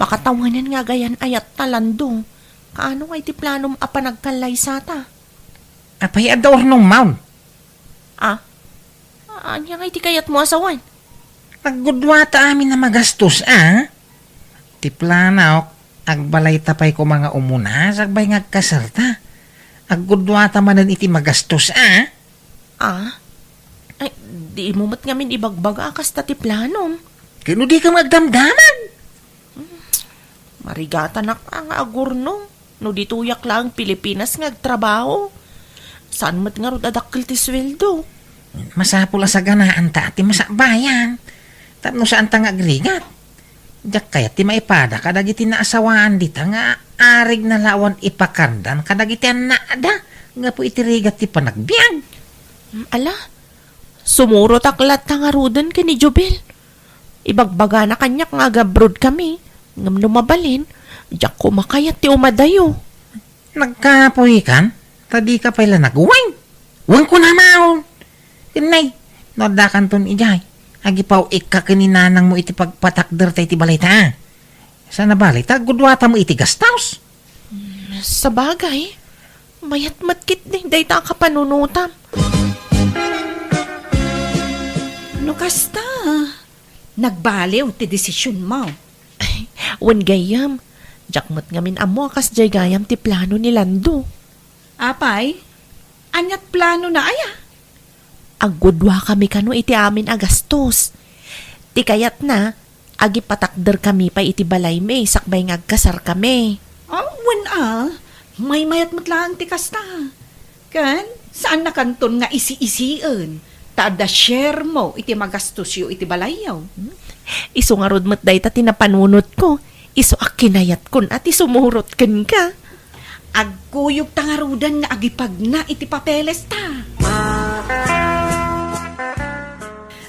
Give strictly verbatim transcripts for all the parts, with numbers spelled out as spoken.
Pakatawanan nga agayan-ayat ta, Lando. Kaano nga iti planom a panagkallaysata? Apay adda urnom, Maun? Ah? Ania nga iti kayatmo a sawen? Aggudua ta amin a magastos, a? Ti planok, agbalayta pay koma nga umuna, sakbay nga agkasarta. Aggudua ta manen iti magastos, a? Ah? Ay, dimo met ngamin ibagbaga a kasta ti planom. Ket no dika agdamdamag? Marigatanak a nga agurnom no ditoyak laeng Pilipinas nga agtrabaho. Saan met ngarud a dakkel ti sueldo? Masapul a saganaanta ti masakbayan tapno saanta nga agrigat. Diak kayat ti maipada kadagiti naasawaan dita nga arigna la awan ipakardan kadagiti annada gapu iti rigat ti panagbiag. Ala, sumurotak latta ngaruden ken ni Jubel. Ibagbagana kaniak nga agabroad kami, ngem no mabalin, diak koma kayat ti umadayo. Nagkapuy kan, ta dika pay la nagwine. Wen kuna, Maun. Ken nay, no addakanton idiay, agipaw-ikka ken ni nanangmo iti pagpatakder ta iti balayta. Saan a bali, ta agguduata met iti gastos. Sabagay, mayat met ketdi dayta a kapanunotam. No kasta, nagbaliw ti desisionmo. Ay, wen gayyem, diak met ngamin ammo a kasdiay gayam ti plano ni Lando. Apay, ania't planona aya? Agguduakami kano iti amin a gastos. Ti kayatna, agipatakderkami pay iti balaymi sakbay nga agkasarkami. Ah, wen a, maymayat met laeng ti kasta. Ken, saannakanton nga isi-isien, ta adda sharemo iti magastosyo iti balayyo. Hmm? Isu ngarud met dayta ti napanunotko. Isu a kinayatkon a ti sumurot kenka. Agkuyogta ngaruden nga agipagna iti papelesta.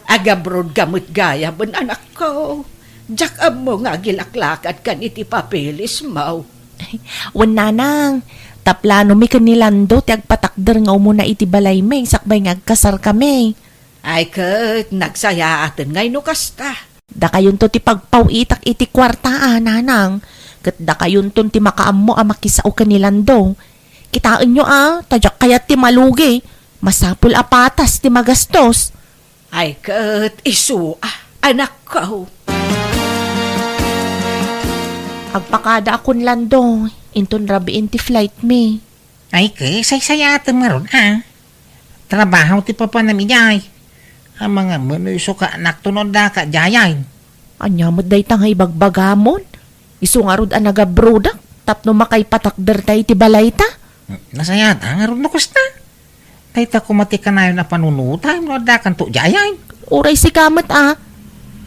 Agabroad ka met gayam, anakko. Diak ammo nga agilaklakad kan iti papelesmo. Wen, nanang, ta planomi ken ni Lando ti agpatakder nga umuna iti balaymi sakbay nga agkasarkami. Ay ket, nagsayaaten ngay no kasta. Dakayonto ti pagpaw-itak iti kuarta a, nanang, ket dakayonton ti makaammo a makisao ken ni Lando. Kitaenyo a, ta diak kayat ti malugi. Masapul a patas ti magastos. Ay ket isu a, anakko. Agpakada a kun Lando, inton rabiin ti flight mi. Ay ket, saysayaatem ngarud a. Trabaho ti papanam idiay. Amangan met no isu ka anakto no addaka diayen. Ania met dayta nga ibagbagamon? Isu ngarud a nagabrodak tapno makaipatakderta iti balayta? Nasayaat a ngarud no kasta. Dayta koma ti kanayon a panunotam no addakanto diayen. Uray sika met a.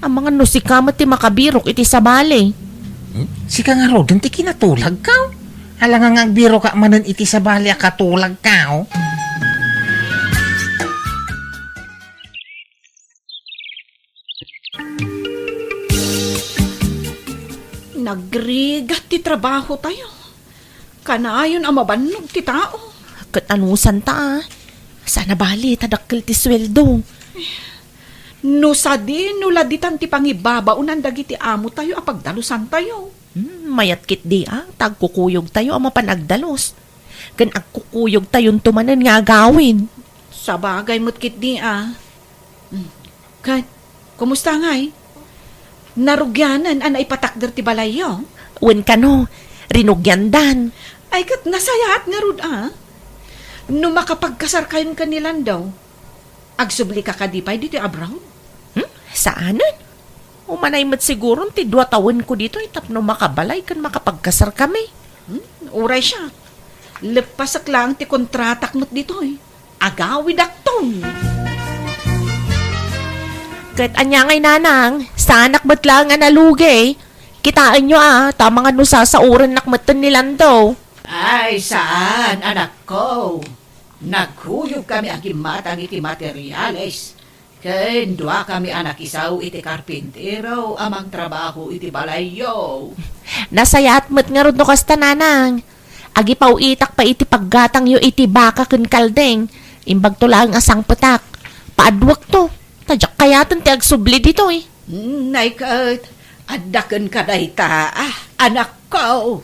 Amangan no sika met ti makabirok iti sabali. Hmm? Sika ngaruden ti kinatulagko. Alangan nga agbirok manen iti sabali a katulagko. Nagrigat ti trabahotayo. Kanayon a mabannog ti tao. Ket anusanta a. Saan a bali ta dakkel ti sueldo. No sadino la ditan ti pangibabaonan dagiti amotayo a pagdalusantayo. Hmm, mayat ketdi a, ta agkukuyogtayo a mapan agdalus. Ken agkukuyogtayonto manen nga agawid. Sabagay met ketdi a. Hmm. Ket, kumusta ngay? Narugianen a naipatakder ti balayyo? Wen kano, rinugiandan. Ay, ket nasayaat ngarud a. No makapagkasarkayon ken ni Lando, agsublika kadi pay ditoy abroad? Hmm? Saanen? Umanay met siguron ti dua tawenko ditoy tapno makabalay ken makapagkasarkami. Hmm? Uray siak. Leppasek laeng ti kontratak met ditoy. Agawidakton. Ket ania ngay, nanang, saanak met laeng a nalugi. Kitaenyo a, ta amangan no sasaorennak metten ni Lando. Ay, saan, anakko. Nagkuyog kami a gimmatang iti materiales. Ken dua kami a nakisao iti karpintero a mangtrabaho iti balayyo. Nasayaat met ngarud no kasta, nanang. Agipaw-itak pay iti paggatangyo iti baka ken kalding. Imbagto laeng a sangpetak. Paaduekto. Ta diak kayaten ti agsubli ditoy. Hmm, nay ket, Adda kenka dayta, ah, anakko.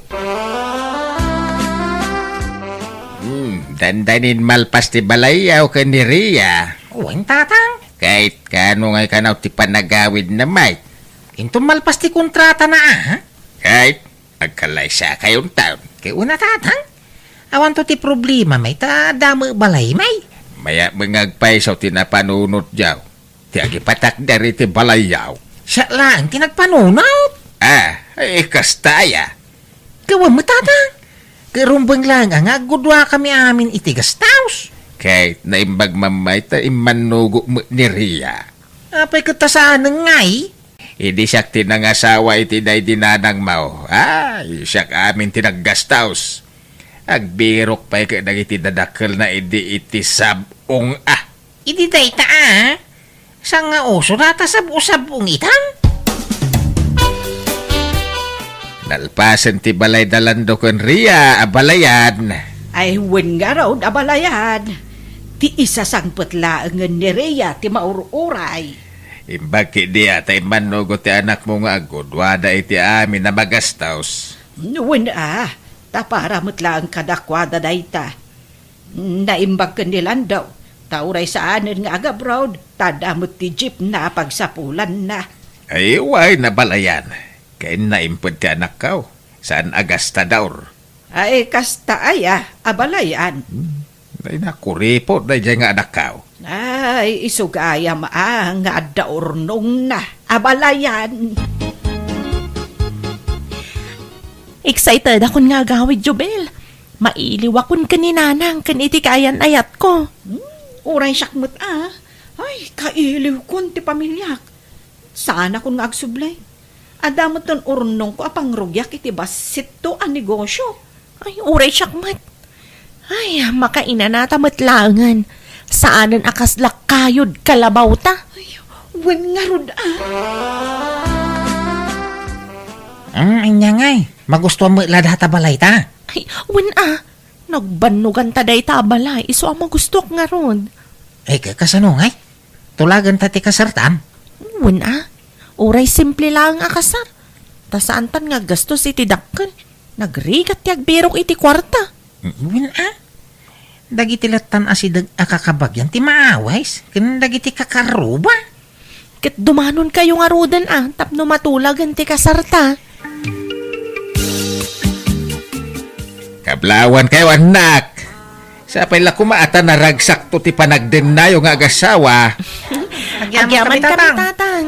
Hmm, dandanin malpas ti balayyaw ken ni Ria. Wen, tatang. Kayat kano ngay kanaw ti panagawidna, Mike? Inton malpas ti kontratana, ah? Kayat agkalaysakayon taon. Kay una, tatang. Awanto ti problema, Mike, ta damo balay, Mike. Mayat met nga agpayso ti napanunot diaw. Ti agipatakder iti balayyaw. Siak laeng ti nagpanunot. Ah, eh, kasta aya. Gawan met, tatang. Ket rumbeng laeng nga aggudua kami amin iti gastaus. Kay naimbag man, Mike, ta immannugok met ni Ria. Apay ket ta saanen ngay? Idi siak ti nangasawa iti daydi nanangmo. Ay, siak amin ti naggastaus. Agbirok pay ket dagiti dadakkelna idi iti sab-ong, ah. Idi dayta, ah, saan nga uso data sab-usab-ong itan? Nalpasen ti balay da Lando ken Ria a balayan. Ay, wen ngarud a balayan. Ti isasangpet laengen ni Ria ti maur-uray. Imbag ketdi a ta immannugot ti anakmo nga agguduada iti amin a magastaus. Wen a, ta para met laeng kadakuada dayta. Naimbag ken ni Lando, ta uray saanen nga agabroad, ta adda met ti jeepna a pagsapulanna. Ay, wen a balayan. Ken naimped ti anakko, saan a gastador. Ay, kasta aya a balayan. Hmm. Ay, nakuripot daydiay nga anakko. Ay, isu gayam a nga adda urnongna a balayan. Excited akon nga agawid, Jubel. Mailiwakon ken ni Nanang ken iti kaayan-ayatko. Hmm, uray siak met a. Ay, kailiwkon ti pamiliak. Saanakon nga agsubli. Adda metten urnongko a pangrugiak iti bassitto a negosyo. Ay, uray siak met. Ay, makainanata met laengen. Saanen a kasla kayod kalabawta. Ay, wen ngarud a. Hmm, ania ngay, magustuam met la data balayta? Ay, wen a. Nagbannoganta dayta a balay, isu a magustuak ngarud. Ay, ka-, kasano ngay? Tulagenta ti kasartan? Wen a. Uray simple laeng a kasar. Ta saantan nga aggastos iti dakkel. Nagrigat ti agbirok iti kuarta. Wen a. Dagiti lattan a sideg a kakabagian ti maawis ken dagiti kakarruba. Ket dumanonkayo ngaruden a tapno matulagen ti kasarta. Kablaawankayo, annak. Sapay la koma a ta naragsakto ti panagdennayo nga agasawa. Agyaman kami, Tatang.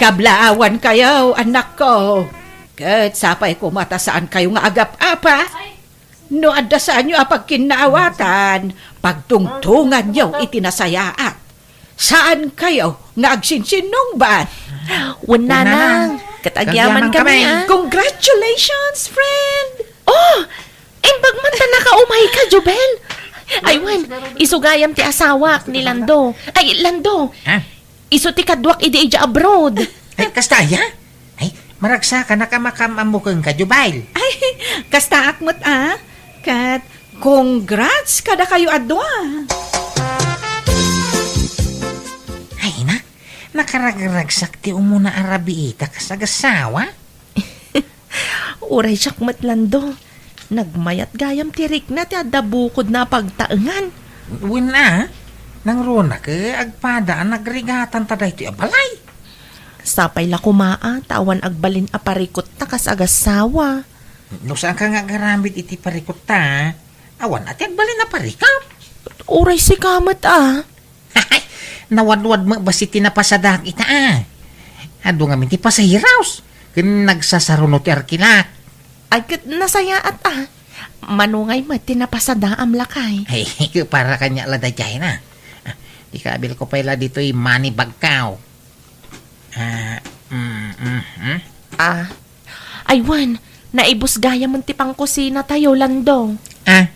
Kablaawankayo, annakko. Ket sapay koma ta saankayo nga agap-apa. No adda saanyo a pagkinnaawatan, pagtungtonganyo iti nasayaat. Saankayo nga agsinsinnungbat. Wen, Nanang. Ket agyaman kami, a. Congratulations, friend! Oh! Imbag man ta nakaumayka, Jubel! Ay, wen, isu gayam ti asawak ni Lando. Ay, Lando! Ha? Isu ti kaduak idi idiay abroad. Ay, kasta aya? Ay, maragsakanak a makaam-ammo kenka, Jubel. Ay, kastaak met a. Ket, congrats kadakayo a dua. Ay, na, nakaragragsak ti umuna a rabiita kas agasawa. Uray siak met, Lando. Nagmayat gayam ti rikna ti adda bukodna a pagtaengan. Wen a, nangruna ket agpada a nagrigatanta daytoy a balay. Sapay la koma a ta awan agbalin a parikotta kas agasawa. No saanka nga agaramid iti parikotta, awan a ti agbalin a parikot. Uray sika met a. Nawadwad met bassit ti napasadaak ita a. Adu ngamin ti pasahiraos ken nagsasaruno ti arkilak. Ay, ket nasayaat a. Mano ngay met ti napasadaam, lakay? Ay, para kaniak la daydiay na. Ah, ikabilko pay la ditoy money bagko. Ah, mm, mm, mm. Ah. Ay, wen, naibus gayamen ti pangkusinatayo, Lando. Ah.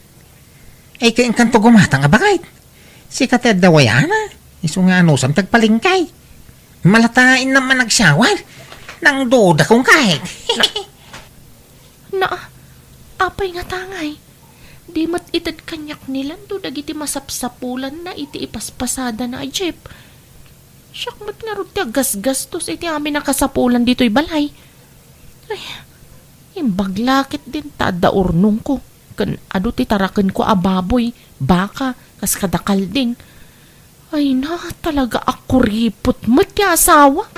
Ay, kainkanto gumatang a bagayt. Sika ti adda wayana. Isu nga anusam ti agpalengke. Malatainna man agsyawal. Nangdudakong kayt. Na, apay ngata ngay? Di met ited kaniak ni Lando dagiti masapsapulanna iti ipaspasadana a jeep. Siak met ngarud ti aggasgastos iti amin a kasapulan ditoy balay. Imbag la ketdin ta adda urnongko, ken adu ti tarakenko a baboy, baka, kas kada kalding. Ay na, talaga a kuripot met ti asawa.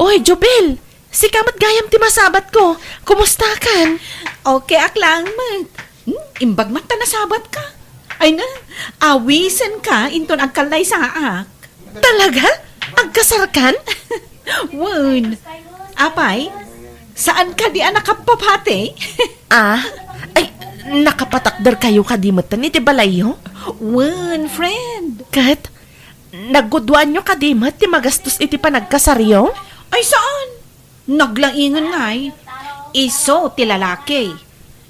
Oy, Jubel! Sika met gayam ti masabatko. Kumustakan? Okay ak laeng met. Hmm, imbag met ta nasabatka. Ay na, awisenka inton agkallaysaak. Talaga? Agkasarkan? Wen. Apay, saan kadi a nakapapati? Ah? Ay, nakapatakder kayo kadi metten iti balayyo? Wen, friend. Ket, nagguduanyo kadi met ti magastos iti panagkasaryo? Ay, saan? Naglaingen ngay. Isu ti lalaki.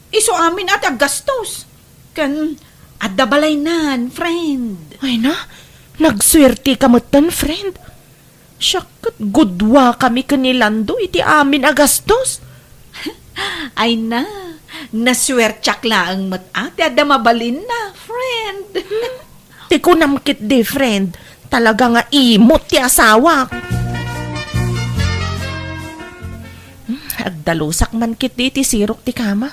Isu amin a ti aggastos. Ken adda balaynan, friend. Ay na, nagsuerteka metten, friend. Siak ket gudua kami ken ni Lando iti amin a gastos. Ay na, nasuertiak laeng met a ti adda mabalinna, friend. Ti kunam ketdi, friend, talaga nga imot ti asawak. Hmm, agdalusak man ketdi iti sirok ti kama.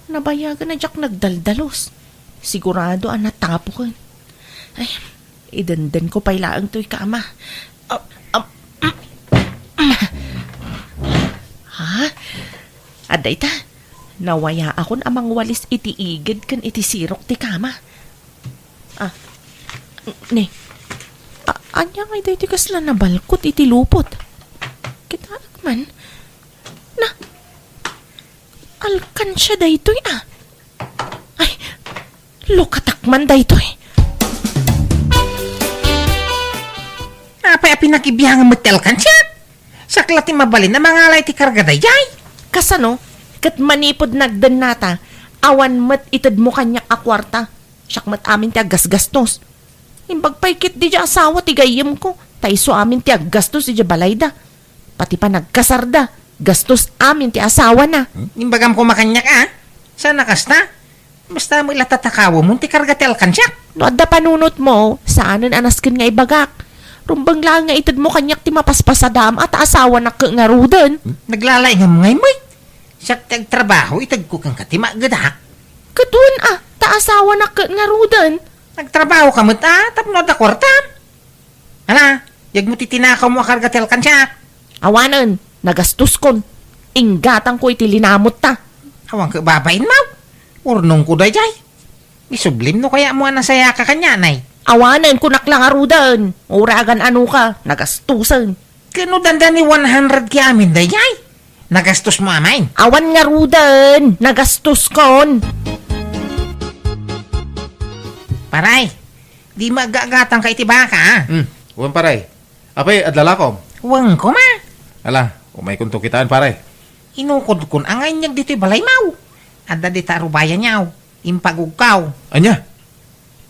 Nabayagen a diak nagdaldalus. Sigurado a natapoken. Ay, idendenko pay laeng toy kama. Ah, ah, ha? Adda ita, nawayaakon a mangwalis iti igid ken iti sirok ti kama. Ah, ne. A-, ania ngay daytoy kasla nabalkot iti lupot? Kitaek man. Na, alkansia daytoy, ah. Ay, lukatak man daytoy. Apay a pinakibiangan met ti alkansiak? Siak la ti mabalin a mangala iti karga daydiay. Kasano? Ket manipud nagdennata, awan met itedmo kaniak a kuarta. Siak met amin ti aggasgastos. Imbag pay ketdi diay asawa ti gayyemko, ta isu amin ti aggastos idiay balayda. Pati panagkasarda, gastos amin ti asawana. Hmm? Imbagam koma kaniak, a? Saan a kasta? Basta met la tatakawemon ti karga ti alkansiak. No adda panunotmo, saanen a nasken nga ibagak. Rumbeng laeng nga itedmo kaniak ti mapaspasadaam a ta asawanak ket ngaruden. Hmm? Naglalaingam ngay met. Siak ti agtrabaho, itedko kenka ti maaggedak. Ket wen a, ta asawanak ket ngaruden. Nagtrabahoka met a, tapno adda kuartam. Ala, yegmo ti tinakawmo a karga ti alkansiak. Awanen, nagastoskon. Inggatangko iti linamotta. Awan ket babain, maw. Urnongko daydiay. Isublim no kayatmo a nasayaka kanianay. Awanen, kunak la ngaruden. Uray agan-anoka, nagastosen. Ket no dandani one hundred ti amin daydiay, nagastosmo amin. Awan ngaruden, nagastoskon. Paray, di maaggatangka iti baka, a? Hmm, wen, paray. Apay, adlalakom? Wen koma. Ala, umaykonto kitaen, paray. Inukodkon a nga inyag ditoy balay, maw. Adda dita a rubayan, yaw. Impagugkaw. Ania?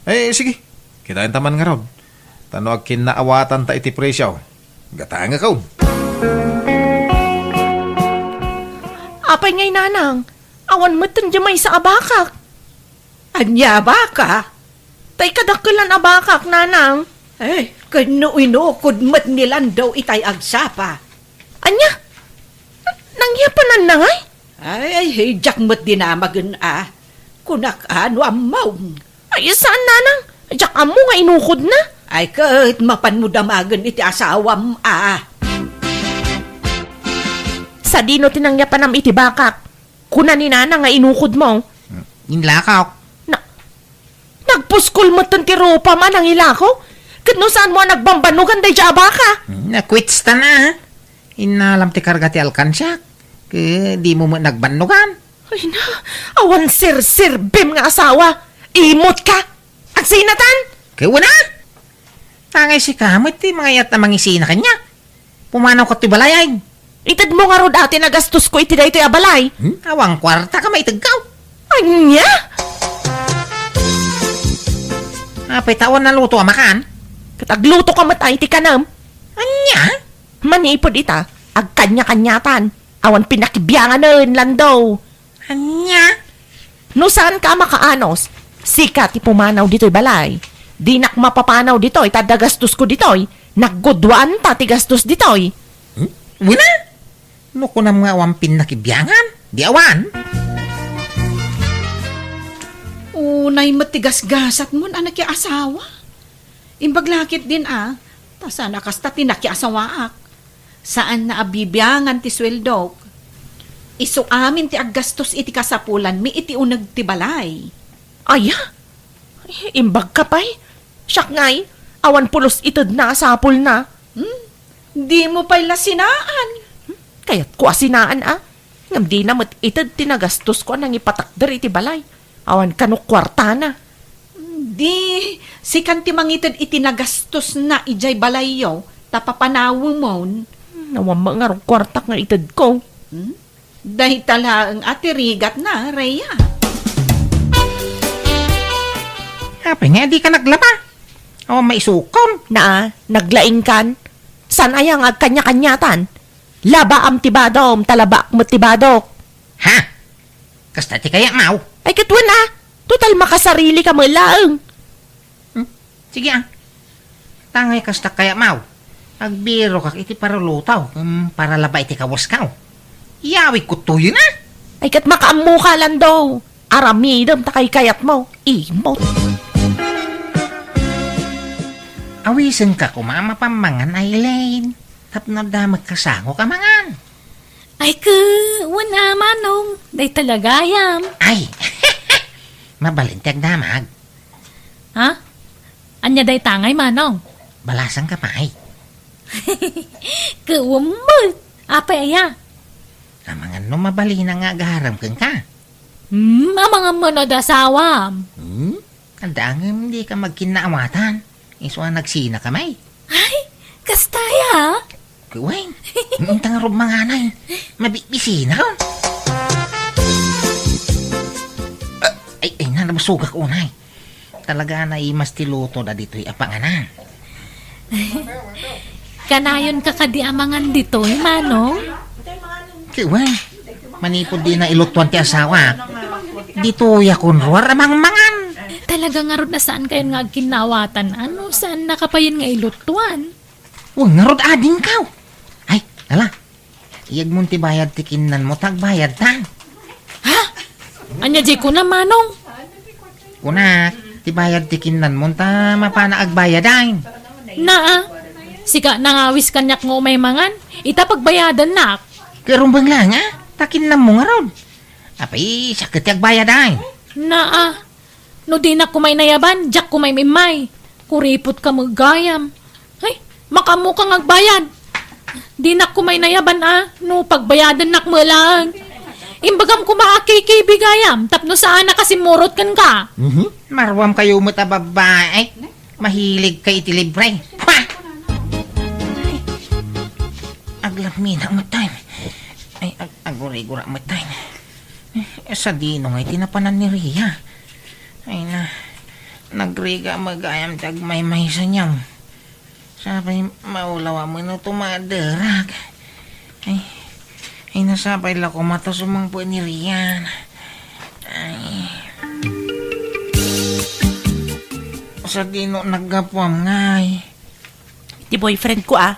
Eh, sige. Kitaenta man ngarud. Ta no agkinnaawatanta iti presio, gatangekon. Apay ngay, nanang? Awan metten diay maysa a bakak. Ania a baka? Tay kadakkelan a bakak, nanang. Eh, ken no inukod met ni Lando itay agsapa. Ania? Nangyapananna ngay? Ay, ay, diak met dinamagen a. Kunak a no ammom. Ay, saan, nanang? Diak ammo nga inukodna. Ay, ket mapanmo damagen iti asawam a. Sadino ti nangyapanam iti bakak? Kuna ni nanang nga inukodmo. Inlakok. Na, nagpuskol metten ti rupam a nangilako? Ket no saanmo a nagbambannogan daydiay a baka? Hmm, nakwitsta na. Innalam ti karga ti alkansiak. Ket dimo met nagbannogan. Ay na, awan serserbim nga asawa. Imot ka. Agsinatan? Ket wen a? Angay sika met ti mangayat a mangisina kaniak. Pumanawka ti balay, ay. Itedmo ngarud a ti nagastosko iti daytoy a balay. Hmm? Awan kuarta ka maitedkaw. Ania? Apay ta awan naluto a makan? Ket agluto ka met a iti kanem. Ania? Manipud ita, agkanya-kanyatan. Awan pinakibianganen, Lando. Ania? No saanka a makaanos, sika ti pumanaw ditoy balay. Dinak mapapanaw ditoy ta adda gastosko ditoy. Nagguduanta ti gastos ditoy. Hmm? Wen a? No kunam nga awan pinnakibiangan, di awan. Unay met ti gasgasatmon a nakiasawa. Imbag la ketdin a, ta saan a kasta ti nakiasawaak. Saanna a bibiangan ti sueldok. Isu amin ti aggastos iti kasapulanmi iti uneg ti balay. Aya? Imbagka pay? Siak ngay, awan pulos itedna a sapulna. Hmm? Dimo pay la sinaan. Hmm? Kayatko a sinaan a. Ngem dina met ited ti nagastosko a nangipatakder iti balay. Awan kano kuartana. Di, sikan ti mangited iti nagastosna idiay balayyo, ta papanawemon. Hmm, awan met ngarud kuartak nga itedko. Hmm? Dayta laeng a ti rigatna, Rhea. Apay nga di ka naglaba? Awan maisukon. Naa, naglaingkan. Saan aya nga agkanya-kanyatan? Labaam ti badom, ta labaak met ti badok. Ha? Kasta ti kayatmo? Ay, ket wen a. Total, makasarili ka met laeng. Hmm? Sige, ah. Tangay kasta kayatmo. Agbirokak iti paruluto, hmm, para laba iti kawasko. Iyawidko toyen, ah. Ay, ket makaammoka, Lando. Aramidem ta kaykayatmo. Imot. Awisenka koma a mapammangan, Aileen. Tapno adda met kasango ka mangan. Ay, ke, wen a, Manong. Dayta la gayam. Ay, mabalin ti agdamag. Ha? Ania dayta ngay, Manong? Balasan ka pay. Ke, wen met. Apay aya? Amangan no mabalin nga agaram kenka. Hmm, amangan met no adda asawam. Hmm? Adda ngem di ka magkinnaawatan. Isu a nagsina ka may. Ay, kasta aya? Kuwen, inta ngarud manganay. Mabisina ka. Ah, ay, ay, na, nabusogak unay. Talaga naimas ti luto dagitoy a panganan. Kanayon ka kadi a mangan ditoy, Manong? Kuwen, manipud di na ilutuan ti asawa, ditoy a kunruar a mangmangan. Talaga ngarud a saan kayon nga agkinnaawatan, ano? Saan na kapayon nga ilutuan? Wen ngarud adingkaw. Ay, ala. Iyegmon ti bayad ti kinnanmo ta agbayadtan. Ha? Ania diay kunam, Manong? Kunak, ti bayad ti kinnanmo ta mapanak agbayad ay. Naa, sika nangawis kaniak nga umay mangan, ita pagbayadannak. Ket rumbeng la nga, ta kinnanmo ngarud. Apay, siak ket ti agbayad ay. Naa, no dinak koma inayaban, diak koma im-immay. Kuripot ka met gayam. Ay, makaammo ka nga agbayad. Dinak koma inayaban a, no pagbayadannak met laeng. Imbagam koma a K K B gayam, tapno saan a kasimmurot kenka. Mhm. Maruam kayo met a babbai. Ay, mahilig kay iti libre. Ha! Ay, aglaminak met tayo. Ay, ag-, agurigura met tayo. Eh, sadino ngay ti napanan ni Ria? Ay na, nagrigat met gayam ti agmaymaysa niya. Sapay maulaw a mano tumaderak. Ay, ay, nasapay la koma ta sumangpet ni Rian. Ay. Sadino naggapuam ngay? Ti boyfriend ko, ah.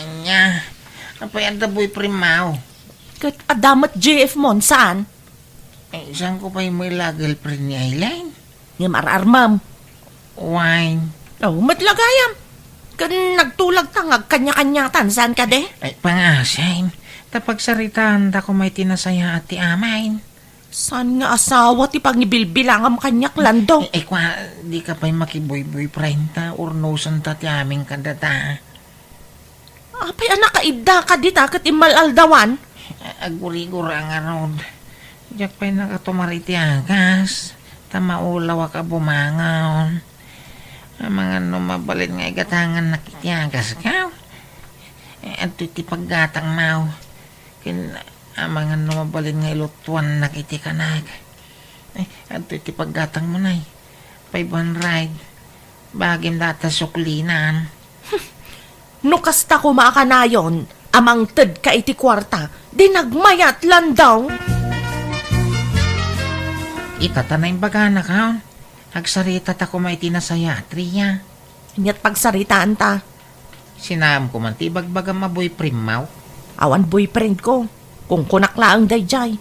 Anya? Apay adda boyfriend mo? Ket adda met J F mo, saan? Ay, saan ko pay met la girlfriend ni Aileen? Ngem ar-armam. Wine. Oh, met la gayam. Ken nagtulag ta nga agkanya-kanyatan, saan kadi? Ay, pangasim. Ta pagsaritaan ta ko may tinasayaat ti amin. Saan nga asawa ti pangibilbilangam kaniak, Lando? Ay, ay, kwa, di ka pay makiboy-boyfriend ta, urnosan ta ti amin kadata. Apay a nakaidda ka dita ket immal-aldawan? Agurigura ngarud. Diak pay nakatumar iti agas, ta maulawak a bumangon. Amangan no mabalin nga igatangannak iti agasko. Eh, adtoy ti paggatangmo. Ken amangan no mabalin nga ilutuannak iti kanak. Eh, adtoy ti paggatangmo, nay. Five hundred. Bagim data suklinan. No kasta koma a kanayon a mangted ka iti kuarta, di nagmayat, Lando. Ita ta naimbagana, kaon. Agsarita ta koma iti nasayaat, Ria. Aniat pagsaritaan ta? Sinaam ko man ti ibagbagam a boyfriend mo. Awan boyfriend ko. Kunkunak laeng daydiay.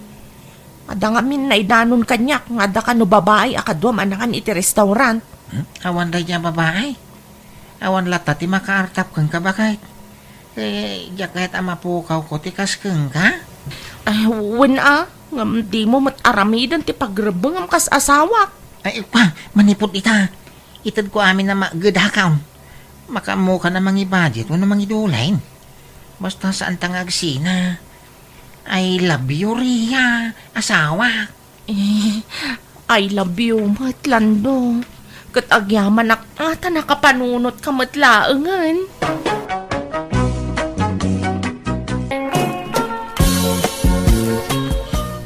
Adda ngamin naidanon kaniak nga adda kano babai a kaduam a nangan iti restaurant. Hmm? Awan daydiay a babai? Awan latta ti makaartap kenka, baket? Eh, diak kayat a mapukawko ti kas kenka? Ah, wen a, ngem dimo met aramiden ti pagrebbengem kas asawak. Ay, pa, manipud ita. Itedko amin a magedakaw. Makaammokan a mangi-budget wenno mangidulin. Basta saanta nga agsina. I love you, Ria, asawak. Eh, I love you met, Lando. Ket agyamanak a ta nakapanunotka met laengen.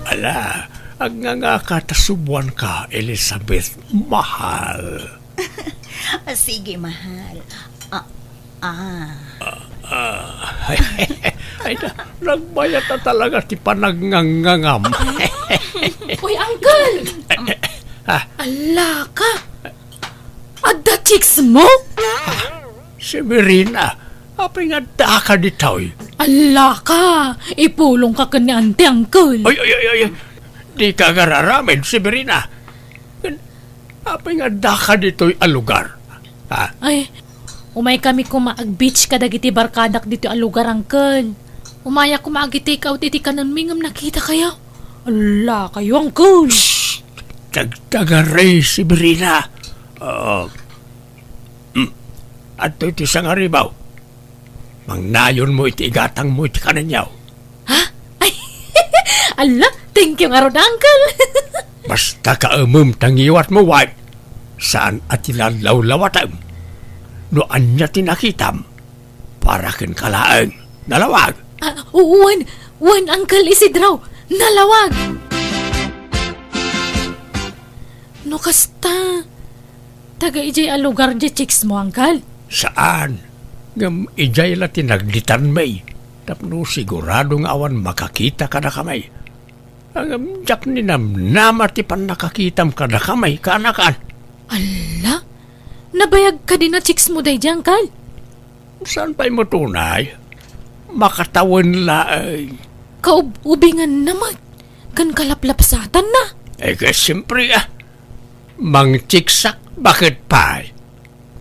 Ala, agngangaka ta subuanka, Elizabeth, mahal. Sige, mahal. Ah, ah. Ah, ay, na, nagbayat na talaga ti panagngangngangam. Uy, uncle! Ah. Ala ka! Adda chicks mo? Ah, Severina, apay nga addaka ditoy? Ala ka! Ipulongka ken ni auntie, uncle. Ay, ay, ay, ay, ay. Dika agararamid, Severina. Apay nga addaka ditoy a lugar? Ha? Ay, umay kami koma ag-beach kadagiti barkadak ditoy a lugar, uncle. Umaya koma agi-take out iti kanenmi ngem nakitakayo. Ala kayo, uncle. Shh! Tagtagaray, Severina. Ah, hmm. Adtoy ti sangaribaw. Mangnayonmo iti igatangmo iti kanenyo. Ha? Ay, ala, thank you ngarud, uncle. Basta kaemem ta ngiwatmo, wife. Saan a ti lallawlawatem. No ania ti nakitam, para kenka laeng. Nalawag. Ah, wen, wen, Uncle Isidro. Nalawag. No kasta, taga idiay a lugar diay chicks mo, uncle? Saan. Ngem idiay la ti nagditanmi. Tapno sigurado nga awan makakita kadakami. Ngem diak ninamnama ti pannakakitam kadakami, kaanakan. Ala? Nabayag kadi a chicks mo daydiay, uncle? Saan pay met unay? Makatawen laeng. Kaub-ubinganna met, ken kalaplapsatanna. Eh, kaya siyempre, ah. Mangchiksak, baket pay?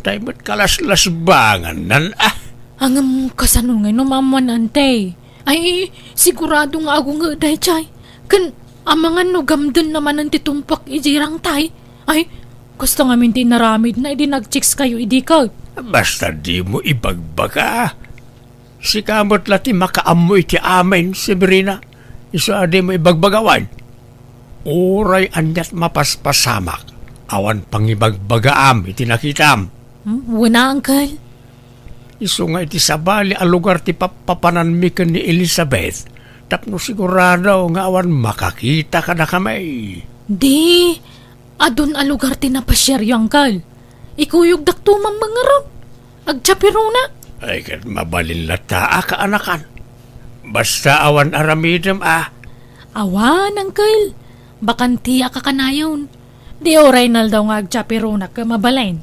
Tay met kalaslasbangannan, ah. Ngem kasano ngay no maammoan, ante? Ay, sigurado nga agunget daydiay. Ken amangan no gamdenna manen ti tumpak idiay rangtay. Ay, kasta ngamin ti inaramidna idi nagchicks kayo idi ket. Basta dimo ibagbaga. Sika met la ti makaammo iti amin, Severina. Isu a dimo ibagbaga wen. Uray aniat mapaspasamak, awan pangibagbagaam iti nakitam. Hmm? Wen a, uncle? Isu nga iti sabali a lugar ti pappapananmi ken ni Elizabeth, tapno sigurado nga awan makakita kadakami. Di, adun a lugar ti napasiaryo, uncle. Ikuyogdakto man ngarud. Agchapirona. Ay, ket mabalin latta a kaanakan. Basta awan aramidem a. Awan, uncle. Bakanti a kakanayon. Di uray naldaw nga agchapirona ket mabalin.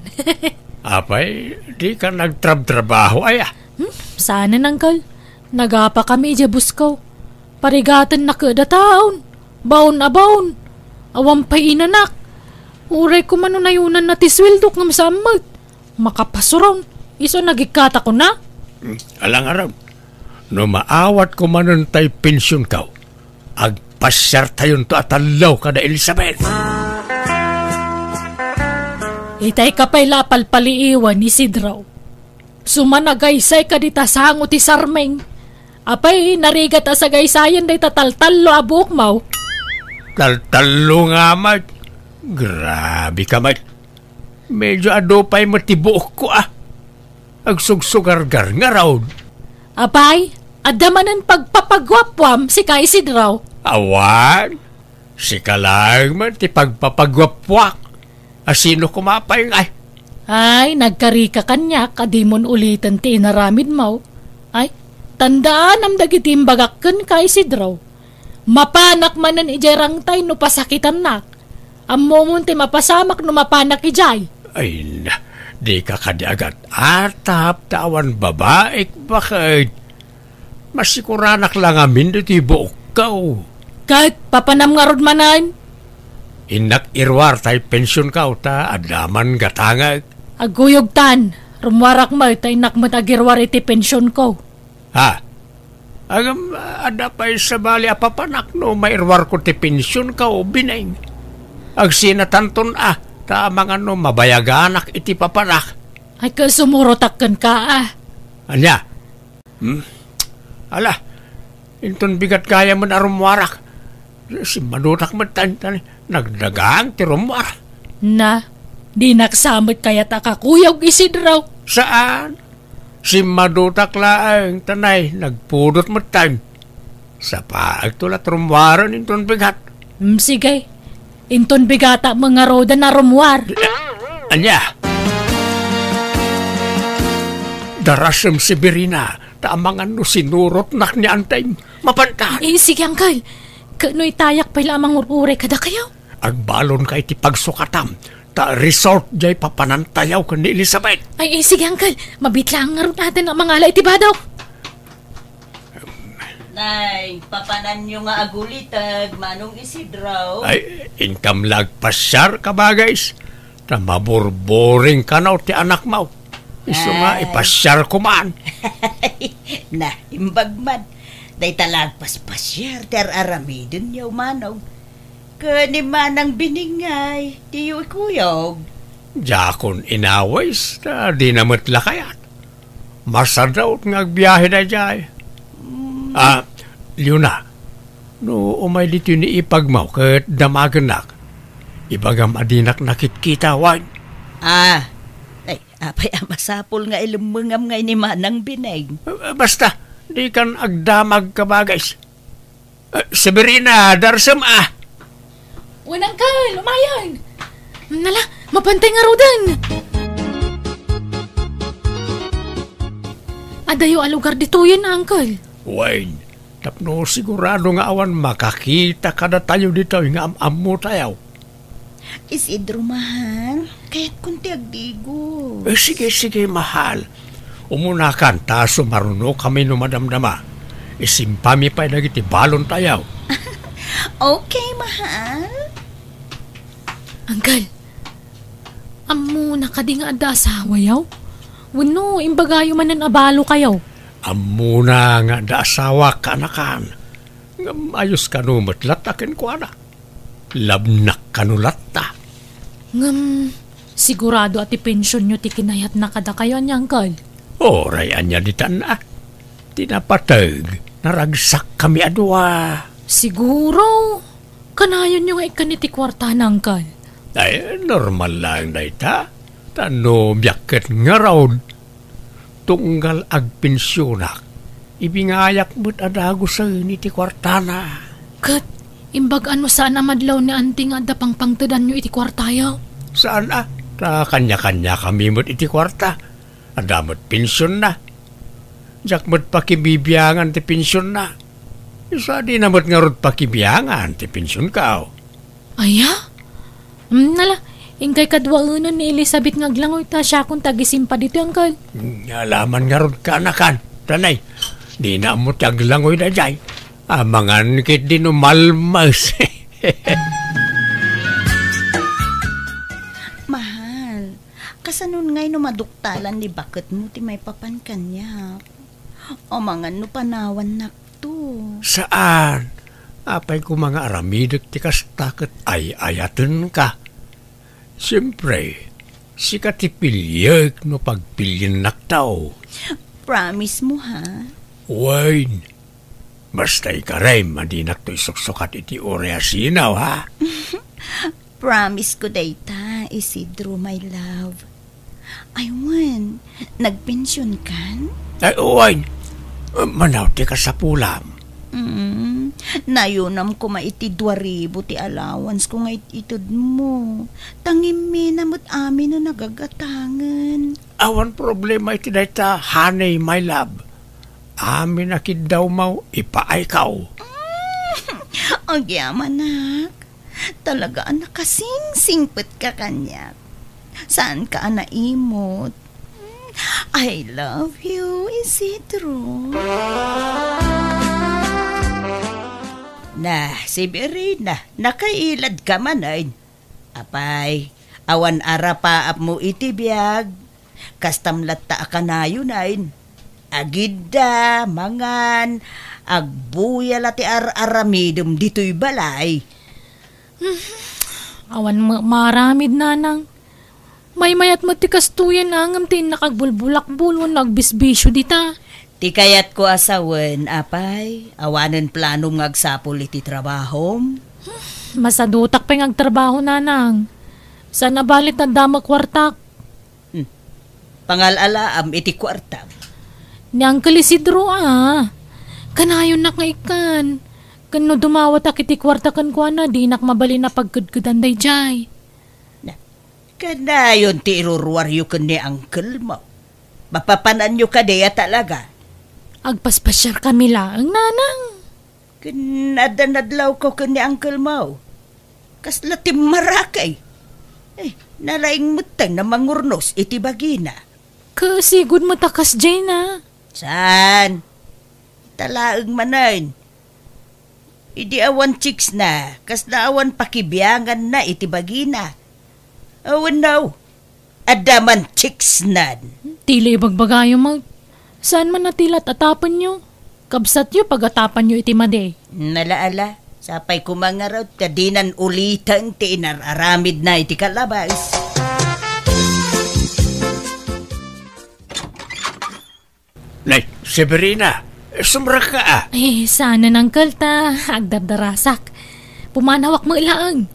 Apay, dika nagtrabtrabaho, aya? Hmm, saanen, uncle. Nagapa kami idiay busko. Parigatenna ket a taon. Baon a baon. Awan pay inanak. Uray koma no nayonanna ti sueldok ngem saan met. Makapasuron. Isu a nagikkatakon a. Hmm, ala ngarud. No maawatko manen tay pensionko, agpasiartayonto a tallo kada Elizabeth. Itay ka pay la a palpaliiwan, Isidro. Sumanagaysay ka dita sango ti sarming. Apay, narigat a sagaysayan dayta taltallo a buokmo. Taltallo nga met. Grabe ka met. Medyo adu pay met ti buokko, ah. Agsugsugargar ngarud. Apay, adda manen pagpapaguapuam, sika Isidro? Awan. Sika laeng met ti pagpapaguapuak. A sino koma pay ngay? Ay, nagkari ka kaniak a dimon uliten ti inaramidmo. Ay, tandaanam dagiti imbagak kenka, Isidro. Mapanak manen idiay rangtay no pasakitannak. Ammomon ti mapasamak no mapanak idiay. Ay na, dika kadi agat-atap ta awan babaik baket. Masikuranak la ngamin ditoy buokko. Ket papanam ngarud manen? Innak iruar tay pensionko ta adda man gatangek. Agkuyogtan, rummuarak met ta innak met agiruar iti pensionko. Ha? Ngem, adda pay sabali a papanak no mairuarko ti pensionko, Bineng. Agsinatanton a, ta amangan no mabayaganak iti papanak. Ay, ket sumurotak kenka, a. Ania? Hmm? Ala, inton bigat gayam a rummuarak. Simmadutak met ta, ta nagdagang ti rummuar. Na, dinak sa met kayat a kakuyog, Isidro. Saan? Simmadutak laeng, ta nagpudot met ta. Sapaekto la ti rummuaren inton bigat. Hmm, sige. Inton bigata met ngaruden a rummuar. Ania? Darasem, Severina, ta amangan no sinurotnak ni Anting. Mapantan. Eh, sige, Uncle. Ket no itayak pay la a mangur-uray kadakayo? Agbalonka iti pagsukatam, ta resort jay papanantayo ken ni Elizabeth. Ay, eh, sige, Uncle. Mabiit laeng ngarud a mangala iti bado. Nay, papananyo nga aguliteg, Manong Isidro? Ay, inkam la agpasiar, kabagis. Ta maburburing kano ti anakmo. Isu nga Ay. ipasiarko man. Na, imbag man. Dayta la agpaspasiar ti ar-aramidenyo, Manong. Ken ni Manang Biningay, diyo ikuyog. Diakon inawis, ta dina met la kayat. Masadut nga agbiahe daydiay. Mm. Ah, Leona, no umay ditoy ni ipagmo ket damagennak, ibagam a dinak nakitkita, wen? Ah, ay, apay a masapul nga ilemmengam ngay ni Manang Bineng? Eh, basta, dikan agdamag, kabagis. Eh, Severina, darsem a. Wen, Uncle, umayen. Nala, mapantay ngaruden. Adayo a lugar ditoyen, Uncle. Wen, tapno sigurado nga awan makakita kadatayo ditoy nga am-ammotayo. Isidro, mahal, kayatkon ti agdigo. Eh, sige, sige, mahal. Umunakan, ta sumarunokami no madamdama. Isimpami pay dagiti balontayo. Okay, mahal. Uncle, ammona kadi nga adda asawayo? Wenno imbagayo manen a balokayo? Ammona nga adda asawak, kaanakan. Ngem ayos kano met latta kenkuana. Labnak kano latta. Ngem, sigurado a ti pensionyo ti kinayatna kadakayo, ania, Uncle? Uray ania ditan a. Ti napateg, naragsakkami a dua. Siguro, kanayonyo nga ikkan iti kuartana, Uncle. Ay, normal laeng dayta. Ta no biag ket ngarud, tunggal agpensionak, ibingayak met a dagusen iti kuartana. Ket imbag a no saan a madlaw ni Anti nga adda pangpangtedanyo iti kuartayo? Saan a, ta kanya-kaniakami met iti kuarta. Adda met pensionna. Diak met pakibibiangan ti pensionna. Isu a dina met ngarud pakibiangan ti pensionko. Aya? Hmm, nala, inkay kaduaenen ni Elizabeth nga aglangoy ta siakon ti agisimpa ditoy, Uncle. Alaman ngarud, kaanakan. Tanay, dina ammo ti aglangoy daydiay. Amangan ketdi no malmes. Mahal, kasanon ngay no maduktalan ni baketmo ti maipapan kaniak? Amangan no panawannak to. Saan? Apay koma nga aramidek ti kasta ket ay-ayatenka. Siempre, sika ti piliek no pagpiliennak to. Promise mo, ha? Wen, basta ikarem a dinakto isuksukat iti uray a sinaw, ha? Promise ko dayta, Isidro, my love. Ay, wen, nagpensionkan? Ay, wen. Manaw ti kasapulam. Mm, nayunam koma iti dua ribu ti allowance ko nga it-ited mo. Tangimina met amin no nagagatangen. Awan problema iti dayta, honey, my love. Amin a kiddawmo, ipaayko. Agyamanak. Talaga a nakasingsingpetka kaniak. Saanka a naimot. I love you, Isidro. Na, Severina, nakailadka manen. Apay, awan arapaapmo iti biag. Kastam latta a kanayonen. Agidda, mangan, agbuya la ti ar-aramidem ditoy balay. Awan met maaramid, nanang. Maymayat met ti kastoyen, ngem ti innak agbulbulakbol wenno agbisbisio dita. Ti kayatko a sawen, apay, awanen planom nga agsapul iti trabahom? Masadutak pay nga agtrabaho, nanang. Saan a bali ta adda met kuartak. Hmm. Pangal-alaam iti kuartam. Ni Uncle Isidro, a. Kanayonnak nga ikkan. Ken no dumawatak iti kuarta kenkuana, dinak mabalin a pagkedkedan daydiay. Na, kanayon ti iruruaryo ken ni uncle mo. Mapapananyo kadi a talaga? Agpaspasiarkami laeng, nanang. Ken adda nadlawko ken ni uncle mo. Kasla timmarakay. Eh, nalaing metten a mangurnos iti bagina. Kasigud met a kasdiay na. Saan? Ita laeng manen. Idi awan chicks na, kasla awan pakibiangan na iti bagina. Awan no. Adda man chicks nan. Ti la ibagbagayo met. Saan man a ti la at-atapenyo? Kabsatyo, pag-atapanyo iti madi. Nala, ala. Sapay koma ngarud ta dinan uliten ti inar-aramidna iti kalabas. Nay, Severina, sumrekka a. Eh, saan, uncle, ta agdardarasak. Pumanawak met laeng.